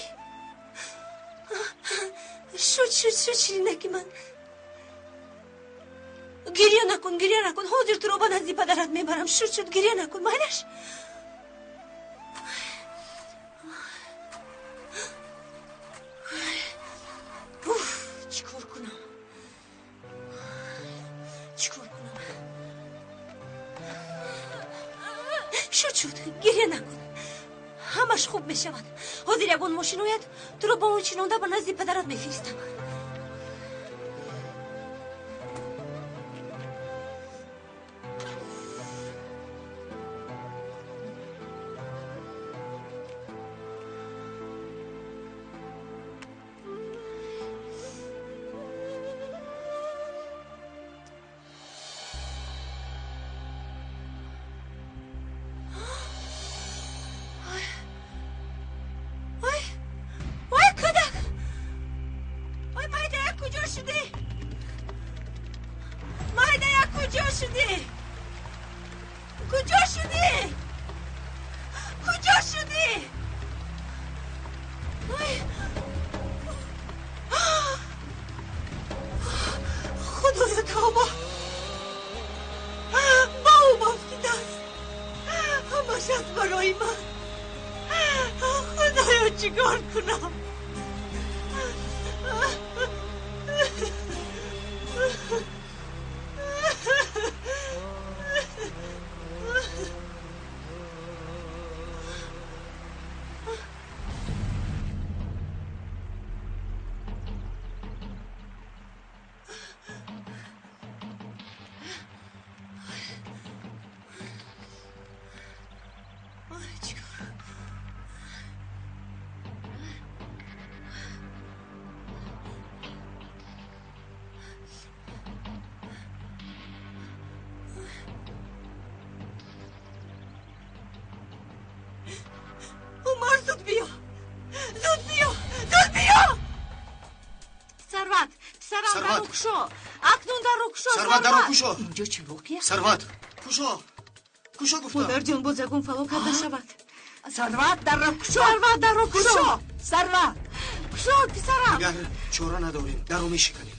Speaker 16: Шуд, шуд, шуд, ширинаки ман. Гирья накун, гирья накун. Ҳозир туро ба назди падарат мебарам. Шуд, шуд, гирья накун. Майлаш? Уф, чӣ кор кунам? Чӣ кор кунам? Шуд, шуд, гирья накун. Ҳамаш хуб мешавад. Ҳозир ягон мошин ояд, туро бо он чинонда ба назди падарат мефиристам. Куҷо шудӣ? Майдая, куҷо шудӣ? Куҷо шудӣ? тавба, ба об афтидааст. Ҳамаш аз барои ман. Худоё, чӣ кор кунам?
Speaker 8: Инҷо чӣ воқеа?
Speaker 2: Сарват, кушо, кушо гуфтам.
Speaker 13: Модарҷон, боз ягон фалокат нашавад.
Speaker 8: Сарват, дарро кушо!
Speaker 13: Сарват, дарро кушо!
Speaker 8: Сарват,
Speaker 13: кушо, писарам!
Speaker 2: Дигар чора надорем, дарро мешиканем.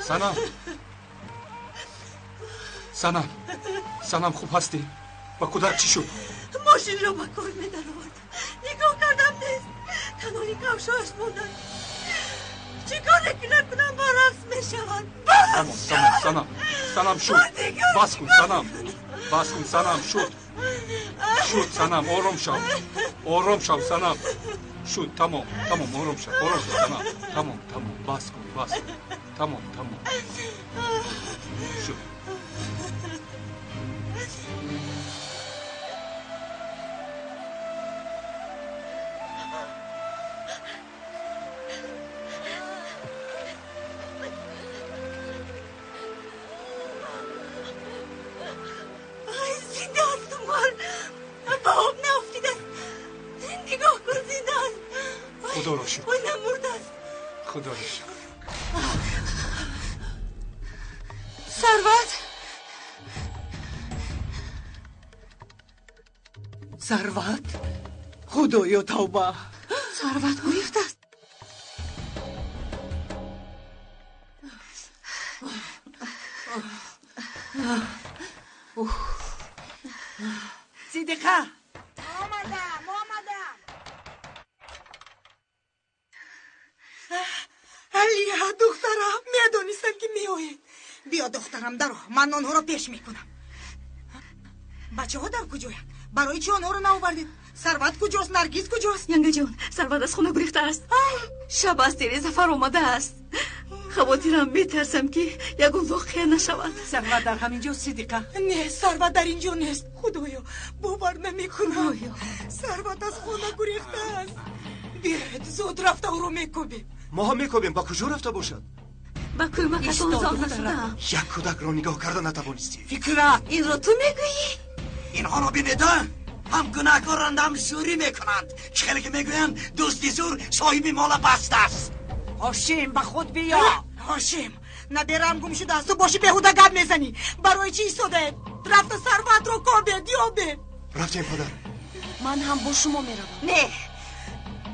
Speaker 5: Санам, Санам, Санам, хуб ҳастӣ? Ба кӯдак чӣ шуд?
Speaker 16: Мошинро ба кор медаровардам, нигоҳ кардам, нест. Танои кавшоаш монданд. Чӣ коре ки накунам, баръакс мешавад.
Speaker 5: Тамом, тамом, Санам, Санам, шуд. Бас кун, Санам, бас кун, Санам, шуд, шуд, Санам, ором шав, ором шав, Санам, шуд, тамом, тамом, ором шав, ором шав, Санам, тамом, тамом, бас кун, бас кун, тамом, тамом, шуд.
Speaker 16: Зинда аст, Умар, ба об нафтидааст. Нигоҳ кун, зинда аст.
Speaker 5: Худоро шукр.
Speaker 16: Ой, намурдааст.
Speaker 5: Худоро шукр.
Speaker 13: Сарват,
Speaker 7: Сарват, худоё, тавба.
Speaker 13: Сарват гурехтааст.
Speaker 7: Сидиқа,
Speaker 1: Омадам, омадам.
Speaker 7: Алия, духтарам, медонистам, ки меоед. Биё, духтарам, даро, ман онҳоро пеш мекунам. Бачаҳо дар куҷоянд? Барои чӣ онҳоро наовардед? Сарват куҷост? Наргиз куҷост?
Speaker 13: Янгаҷон, Сарват аз хона гурехтааст. Шаб аз тереза фаромадааст. Хавотирам, метарсам, ки ягон воқеа нашавад.
Speaker 8: Сарват дар ҳамин ҷо, Сидиқа?
Speaker 7: Не, Сарват дар ин ҷо нест. Худоё, бовар намекунам. Сарват аз хона гурехтааст. Биёед, зуд рафта ӯро мекӯбем.
Speaker 12: Мо ҳам мекобем, ба куҷо рафта бошад?
Speaker 13: Ба кӯмакатон зор нашудаам.
Speaker 12: Як кӯдакро нигоҳ карда натавонистӣ.
Speaker 7: Фикрат,
Speaker 13: инро ту мегӯӣ?
Speaker 3: Инҳоро бинед, ҳам гунаҳкоранд, ҳам зӯрӣ мекунанд. Чӣ хеле ки мегӯянд, дӯсти зӯр соҳиби мола бастааст.
Speaker 8: Ҳошим, ба худ биё.
Speaker 7: Ҳошим, набераам гум шудааст, ту боши беҳуда гап мезанӣ. Барои чӣ истодаед? Рафта Сарватро кобед, ёбед.
Speaker 12: Рафтем, падар.
Speaker 1: Ман ҳам бо шумо меравам.
Speaker 13: Не,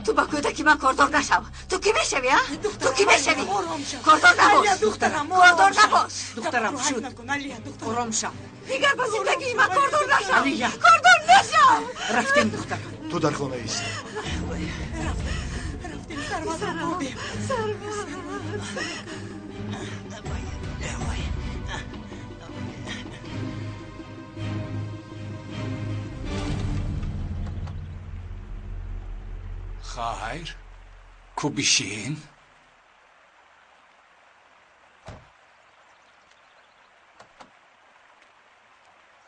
Speaker 13: ту ба кӯдаки ман кордор нашав. Ту кӣ мешавӣ, а? Ту кӣ мешавӣ? Кордор набош, кордор набош.
Speaker 8: Духтарам, шуд, ором шав.
Speaker 13: Дигар ба зиндагии ман кордор нашав.
Speaker 8: Алия,
Speaker 13: кордор нашав.
Speaker 8: Рафтем, духтарам.
Speaker 12: Ту дар хона ист.
Speaker 7: Рафтем, Сарватро кобем.
Speaker 13: Сарват.
Speaker 5: Хайр, ку бишин.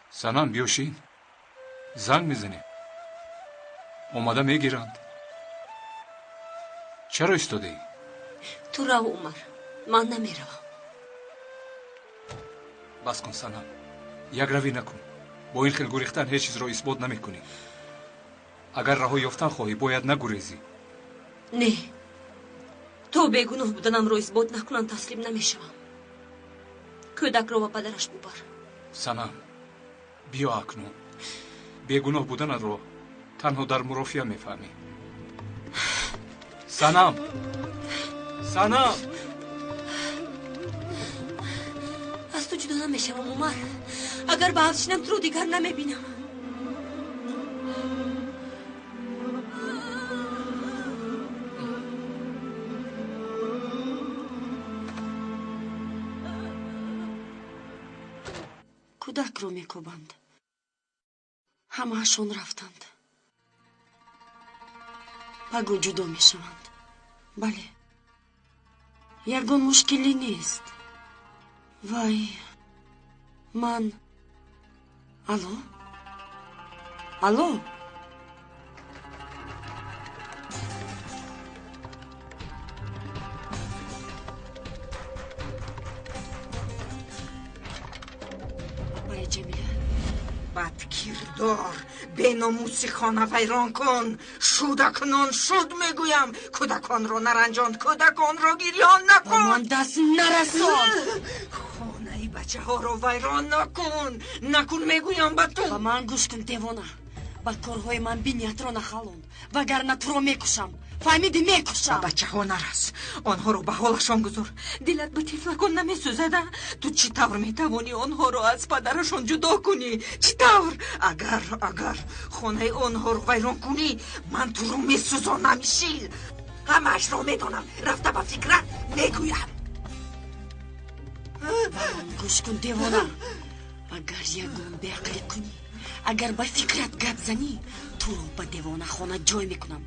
Speaker 5: Санам, биёшин. Занг мезанем, омада мегиранд. Чаро истодаӣ?
Speaker 16: Ту рав, Умар, ман намеравам.
Speaker 5: Бас кун, Санам, якравӣ накун. Бо ин хел гурехтан ҳеҷ чизро исбот намекунӣ. Агар раҳо ёфтан хоҳӣ, бояд нагурезӣ.
Speaker 16: Не, то бегуноҳ буданамро исбот накунанд, таслим намешавам. Кӯдакро ба падараш бубар.
Speaker 5: Санам, биё акнун. Бегуноҳ буданатро танҳо дар мурофиа мефаҳмӣ. Санам, Санам!
Speaker 16: Аз ту ҷудо намешавам, Умар. Агар ба ҳавз шинам, туро дигар намебинам. Кӯдакро мекӯбанд. Ҳамаашон рафтанд. Паго ҷудо мешаванд. Бале, ягон мушкилӣ нест. Вай, ман. Алло, алло. Апаи Ҷамила.
Speaker 7: Бадкирдор, беномуси хона вайрон кун. Шуд акнун, шуд мегӯям. Кӯдаконро наранҷон, кӯдаконро гирён накун.
Speaker 1: Ба ман даст нарасон.
Speaker 7: Хонаи бачаҳоро вайрон накун. Накун мегӯям ба ту.
Speaker 1: Ба ман гӯш кун, девона. Ба корҳои ман биниятро нахалон, вагарна туро мекушам. Фаҳмидӣ, мекушам.
Speaker 7: Ба бачаҳо нарас, онҳоро ба ҳолашон гузор. Дилат ба тифлакон намесӯзад? Ту чӣ тавр метавонӣ онҳоро аз падарашон ҷудо кунӣ? Чӣ тавр? Агар хонаи онҳоро вайрон кунӣ, ман туро месӯзонам. Шил, ҳамаашро медонам. Рафта ба фикрат мегӯям.
Speaker 1: Гӯш кун, девона. Агар ягон беақлӣ кунӣ, агар ба фикрат гап занӣ, туро ба девонахона ҷой мекунам.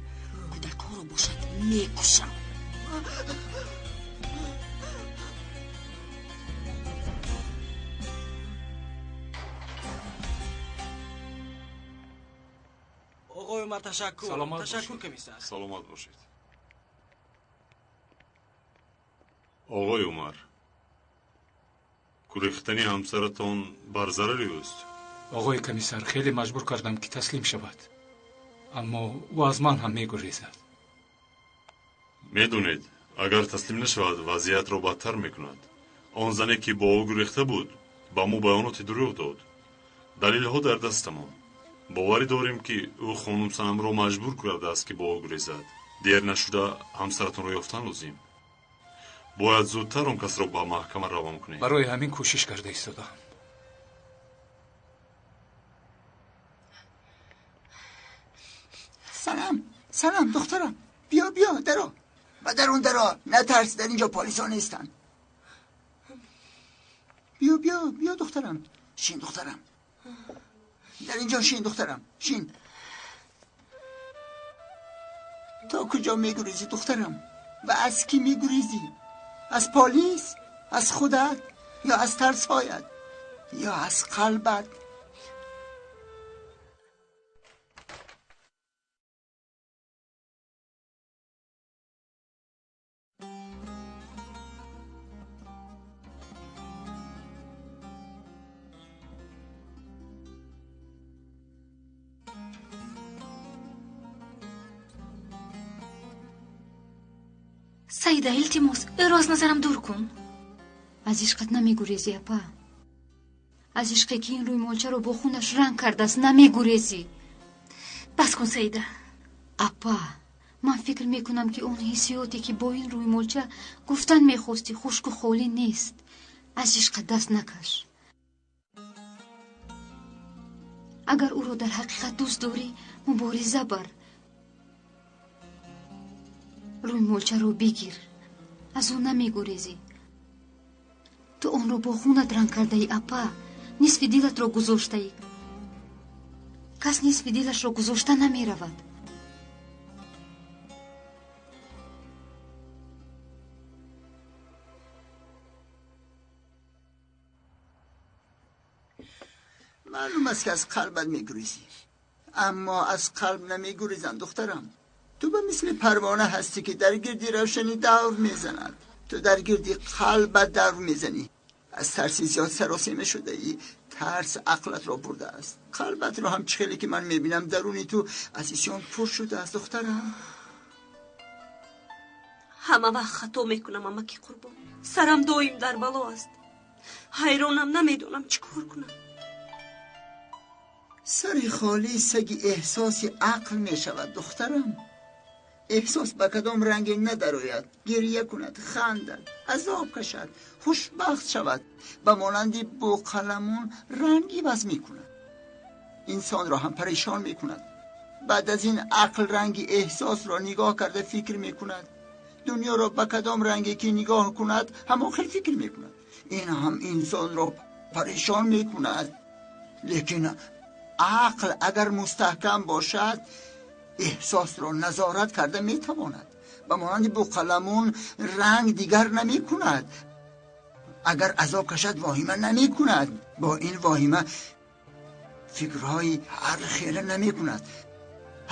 Speaker 1: Кӯдакҳоро бошад мекушам.
Speaker 19: Оғои Умар, ташаккур.
Speaker 5: Саломат
Speaker 19: ташаккур,
Speaker 5: бошед.
Speaker 19: Комиссар.
Speaker 20: Саломат бошед. Оғои Умар, гурехтани ҳамсаратон бар зарари ӯст.
Speaker 5: Оғои комиссар, хеле маҷбур кардам, ки таслим шавад, аммо ӯ аз ман ҳам мегурезад.
Speaker 20: Медонед, агар таслим нашавад, вазъиятро бадтар мекунад. Он зане, ки бо ӯ гурехта буд, ба мо баёноти дурӯғ дод. Далелҳо дар дастамон. Боварӣ дорем, ки ӯ хонум Санамро маҷбур кардааст, ки бо ӯ гурезад. Дер нашуда ҳамсаратонро ёфтан лозим. Бояд зудтар он касро ба маҳкама равон кунем.
Speaker 5: Барои ҳамин кӯшиш карда истодаам.
Speaker 6: Санам, Санам, духтарам, биё, биё, даро. Ба дарун даро, натарс, дар инҷо полисҳо нестанд. Биё, биё, биё, духтарам. Шин, духтарам. Дар инҷо шин, духтарам, шин. То куҷо мегурезӣ, духтарам? Ва аз кӣ мегурезӣ? Аз полис? Аз худат? Ё аз тарсҳоят? Ё аз қалбат?
Speaker 14: Саида, илтимос, ӯро аз назарам дур кун.
Speaker 21: Аз ишқат намегурезӣ, апа. Аз ишқе, ки ин рӯймолчаро бо хунаш ранг кардааст, намегурезӣ.
Speaker 14: Бас кун, Саида.
Speaker 21: Апа, ман фикр мекунам, ки он ҳиссиёте, ки бо ин рӯймолча гуфтан мехостӣ, хушку холӣ нест. Аз ишқат даст накаш. Агар ӯро дар ҳақиқат дӯст дорӣ, мубориза бар. Рӯймолчаро бигир, аз ӯ намегурезӣ. Ту онро бо хунат ранг кардаӣ, апа. Нисфи дилатро гузоштаӣ. Кас нисфи дилашро гузошта намеравад.
Speaker 6: Маълум аст, ки аз қалбат мегурезӣ, аммо аз қалб намегурезам, духтарам. Ту ба мисли парвона ҳастӣ, ки дар гирди равшанӣ давр мезанад. Ту дар гирди қалбат давр мезанӣ. Аз тарси зиёд саросема шудаӣ. Тарс ақлатро бурдааст, қалбатро ҳам. Чӣ хеле ки ман мебинам, даруни ту аз исён пур шудааст, духтарам.
Speaker 16: Ҳама вақт хато мекунам, амаки Қурбон. Сарам доим дар бало аст. Ҳайронам, намедонам чӣ кор кунам.
Speaker 6: Сари холӣ саги эҳсоси ақл мешавад, духтарам. Эҳсос ба кадом ранге надарояд, гирья кунад, хандад, азоб кашад, хушбахт шавад, ба монанди бӯқаламун ранг иваз мекунад. Инсонро ҳам парешон мекунад. Баъд аз ин ақл ранги эҳсосро нигоҳ карда фикр мекунад. Дунёро ба кадом ранге ки нигоҳ кунад, ҳамон хел фикр мекунад. Ин ҳам инсонро парешон мекунад. Лекин ақл агар мустаҳкам бошад, эҳсосро назорат карда метавонад. Ба монанди бӯқаламун ранг дигар намекунад. Агар азоб кашад, воҳима намекунад. Бо ин воҳима фикрҳои ҳар хела намекунад.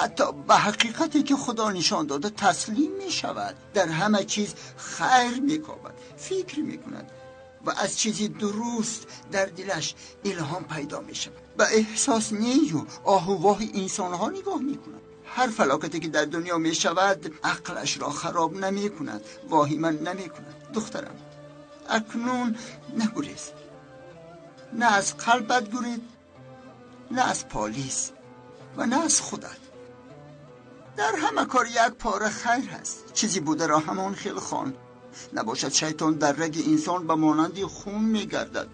Speaker 6: Ҳатто ба ҳақиқате ки Худо нишон дода таслим мешавад. Дар ҳама чиз хайр мекобад, фикр мекунад ва аз чизи дуруст дар дилаш илҳом пайдо мешавад. Ба эҳсос нею оҳу воҳи инсонҳо нигоҳ мекунад. Ҳар фалокате ки дар дунё мешавад, ақлашро хароб намекунад, воҳима намекунад. Духтарам, акнун нагурез. На аз қалбат гурез, на аз полис ва на аз худат. Дар ҳама кор як пора хайр ҳаст. Чизи бударо ҳамон хел хон. Набошад шайтон дар раги инсон ба монанди хун мегардад.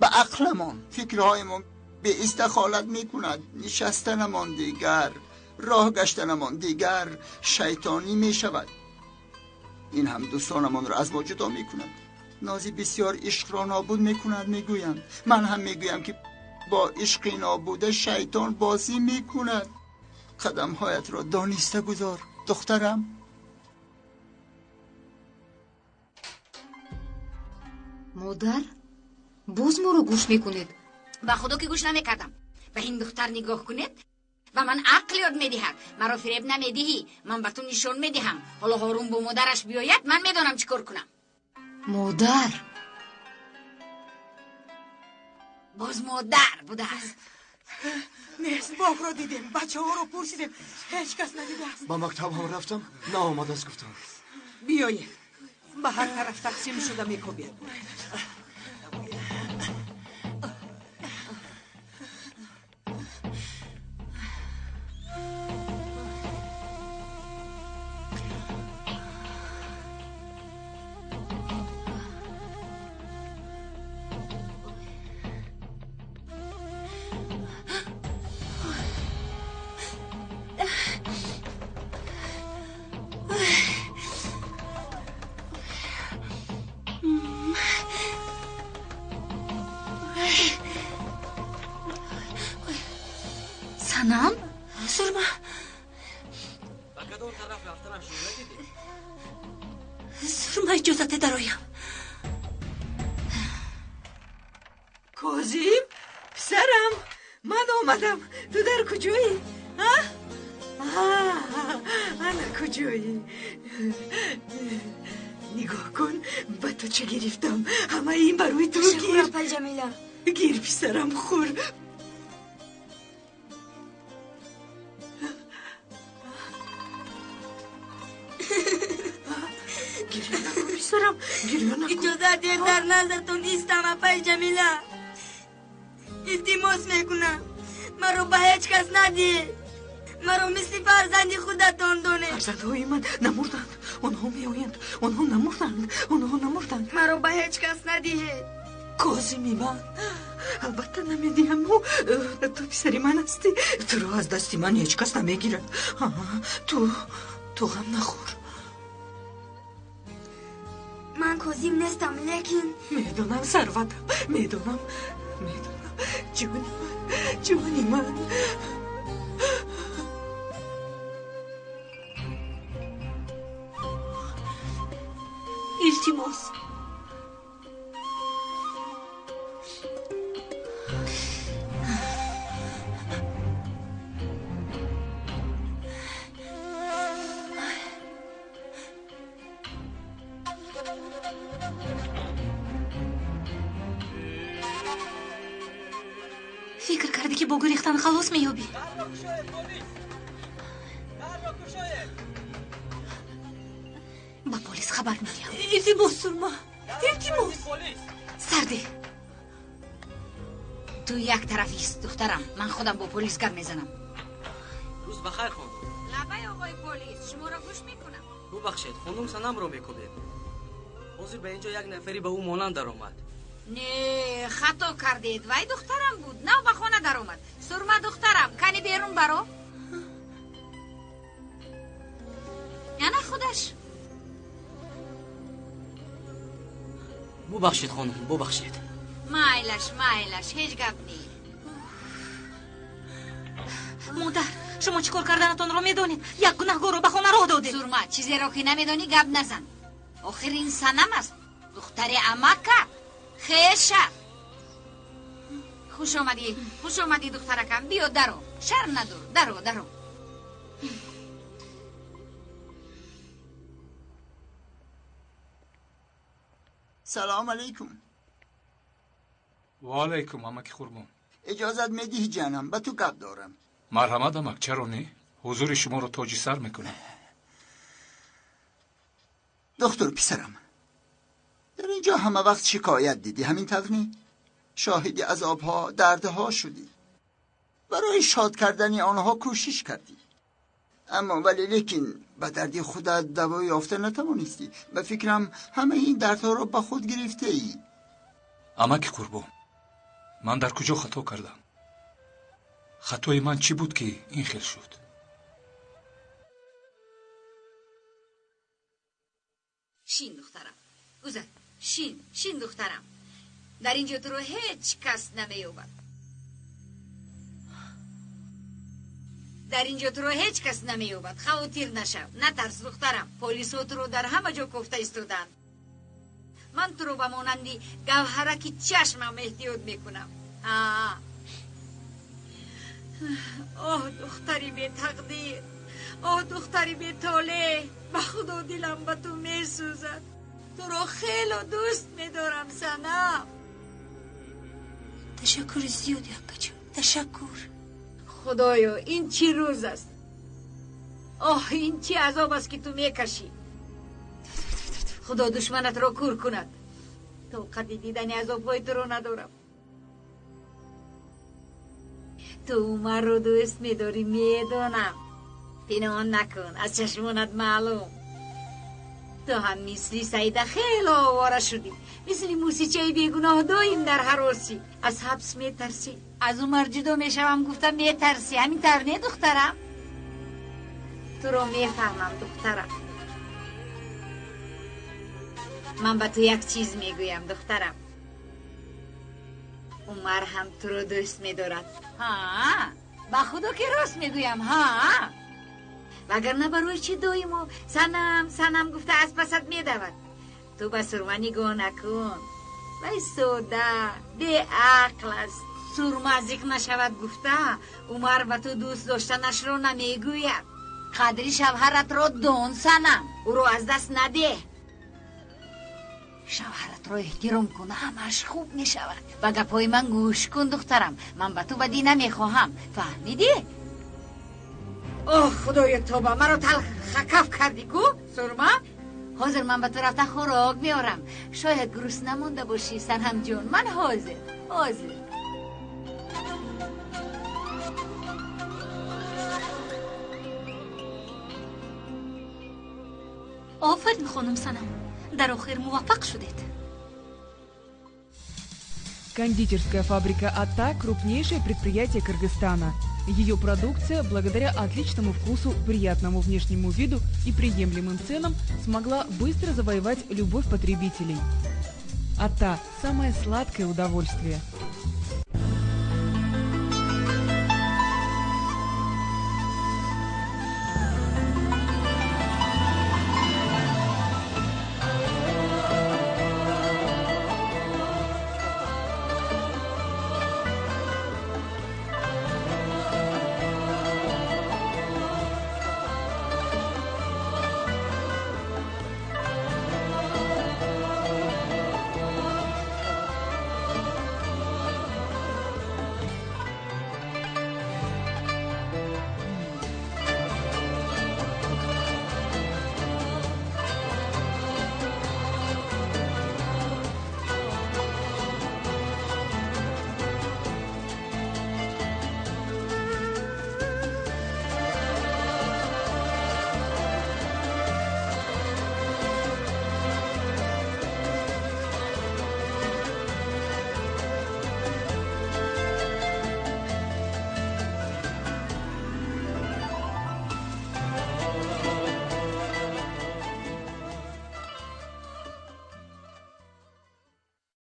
Speaker 6: Ба ақламон, фикрҳоямон беистихолат мекунад. Нишастанамон дигар, роҳ гаштанамон дигар шайтонӣ мешавад. Ин ҳам дӯстонамонро аз мо ҷудо мекунад. Нози бисёр ишқро нобуд мекунад, мегӯянд. Ман ҳам мегӯям ки бо ишқи нобуда шайтон бозӣ мекунад. Қадамҳоятро дониста гузор, духтарам.
Speaker 21: Модар, боз моро гӯш мекунед?
Speaker 4: Ба худо ки гӯш намекардам. Ба ин духтар нигоҳ кунед ва ман ақл ёд медиҳад. Маро фиреб намедиҳӣ, ман ба ту нишон медиҳам. Ҳоло Ҳорун бо модараш биёяд, ман медонам чӣ кор кунам.
Speaker 21: Модар!
Speaker 4: Боз модар будааст.
Speaker 7: Нест, боғро дидем, бачаҳоро пурсидем, ҳеҷ кас надидааст.
Speaker 12: Ба мактаб ҳам рафтам, наомадааст гуфтам.
Speaker 7: Биёед, ба ҳар тараф тақсим шуда мекобед.
Speaker 14: Санам?
Speaker 16: Сурма.
Speaker 19: Ба кадом тараф рафтанашро надидед?
Speaker 16: Сурма, иҷозате дароям. Козим, писарам, ман омадам. Ту дар куҷоӣ? Ана куҷоӣ? Нигоҳ кун, ба ту чӣ гирифтам. Ҳамаи ин барои ту гир.
Speaker 1: Апай Ҷамила.
Speaker 16: Гир, писарам, хӯр. Гиря накун, писарам, гиря накун.
Speaker 1: Иҷозат диҳед дар наздатон истам, апай Ҷамила. Илтимос мекунам, маро ба ҳеҷ кас надиҳед. Маро мисли фарзанди худатон донед.
Speaker 7: Фарзандҳои ман намурданд, онҳо меоянд. Онҳо намурданд, онҳо намурданд.
Speaker 1: Маро ба ҳеҷ кас надиҳед.
Speaker 7: Козими ман, албатта намедиҳам. Ту писари ман ҳастӣ. Туро аз дасти ман ҳеҷ кас намегирад. Ту ғам нахӯр.
Speaker 1: Ман Козим нестам, лекин
Speaker 7: медонам, сарватам, медонам, медонам. Ҷони ман, ҷони ман.
Speaker 16: Илтимос.
Speaker 14: Фикр кардӣ ки бо гурехтан халос меёбӣ? Ба полис хабар медиҳам.
Speaker 16: Илтимос, Сурма, илтимос.
Speaker 14: Сар
Speaker 4: кардӣ? Ту як тараф ист, духтарам, ман худам бо полис гап мезанам.
Speaker 19: Рӯз бахайр, хонум.
Speaker 4: Лабай, оқои полис, шуморо гӯш мекунам.
Speaker 19: Бубахшед, хонум Санамро мекобед. Ҳозир ба инҷо як нафари ба ӯ монанд даромад.
Speaker 4: Не, хато кардед, вай духтарам буд, нав ба хона даромад. Сурма, духтарам, кани берун баро. Ана худаш.
Speaker 19: Бубахшед, хонум, бубахшед.
Speaker 4: Майлаш, майлаш, ҳеҷ гап не.
Speaker 14: Модар, шумо чӣ кор карданатонро медонед? Як гунаҳгорро ба хона роҳ додед.
Speaker 4: Сурма, чизеро ки намедонӣ гап назан. Охир ин Санам аст, духтари амака, хеша. Хуш омадӣ, хуш омадӣ, духтаракам, биё даро, шарм надор, даро, даро.
Speaker 6: Салом алейкум.
Speaker 5: Ва алайкум, амаки Қурбон.
Speaker 6: Иҷозат медиҳӣ, ҷанам, ба ту гап дорам.
Speaker 5: Марҳамат, амак, чаро не? Ҳузури шуморо тоҷи сар мекунам.
Speaker 6: Духтур писарам, дар инҷо ҳама вақт шикоят дидӣ, ҳамин тавр не? Шоҳиди азобҳо, дардҳо шудӣ. Барои шод кардани онҳо кӯшиш кардӣ. Аммо вале лекин ба дарди худат даво ёфта натавонистӣ. Ба фикрам ҳамаи ин дардҳоро ба худ гирифтаӣ.
Speaker 5: Амаки Қурбон, ман дар куҷо хато кардам? Хатои ман чӣ буд, ки ин хел шуд?
Speaker 4: Шин, духтарам, гузар, шин, шин, духтарам. Дар ин ҷо туро ҳеҷ кас намеёбад. Дар ин ҷо туро ҳеҷ кас намеёбад. Хавотир нашав, натарс, духтарам. Полисҳо туро дар ҳама ҷо кофта истоданд. Ман туро ба монанди гавҳараки чашмам эҳтиёт мекунам. Оҳ, духтари бетақдир, оҳ, духтари бетолеъ, ба худо дилам ба ту месӯзад. Туро хело дӯст медорам, Санам.
Speaker 16: Ташаккури зиёд, апаҷон, ташаккур.
Speaker 4: Худоё, ин чӣ рӯз аст? Оҳ, ин чӣ азоб аст, ки ту мекашӣ. Худо душманатро кур кунад. Тоқати дидани азобҳои туро надорам. Ту Умарро дӯст медорӣ, медонам. Пинҳон накун, аз чашмонат маълум. Ту ҳам мисли Саида хело овора шудӣ. Мисли мусичаи бегуноҳ доим дар ҳаросӣ. Аз ҳабс метарсӣ, аз Умар ҷудо мешавам гуфта метарсӣ. Ҳамин тавр не, духтарам? Туро мефаҳмам, духтарам. Ман ба ту як чиз мегӯям, духтарам. Умар ҳам туро дӯст медорад. Ҳа, ба худо ки рост мегӯям, ҳа. Вагарна барои чӣ доимо Санам, Санам гуфта аз пасат медавад? Ту ба Сурма нигоҳ накун. Вай сода, беақл аст. Сурма зиқ нашавад гуфта, Умар ба ту дӯст доштанашро намегӯяд. Қадри шавҳаратро дон, Санам, ӯро аз даст надеҳ. Шавҳаратро эҳтиром кун, ҳамааш хуб мешавад. Ба гапҳои ман гӯш кун, духтарам. Ман ба ту бадӣ намехоҳам, фаҳмидӣ? Оҳ, худоё, тоба, маро талхакаф кардӣ ку, Сурма. Ҳозир ман ба ту рафта хӯрок меорам. Шояд гурусна монда бошӣ, Санамҷон. Ман ҳозир, ҳозир.
Speaker 14: Офарин, хонум Санам, дар охир муваффақ шудед.
Speaker 11: Кондитерская фабрика «Ата» – крупнейшее предприятие Кыргызстана. Ее продукция, благодаря отличному вкусу, приятному внешнему виду и приемлемым ценам, смогла быстро завоевать любовь потребителей. «Ата» – самое сладкое удовольствие.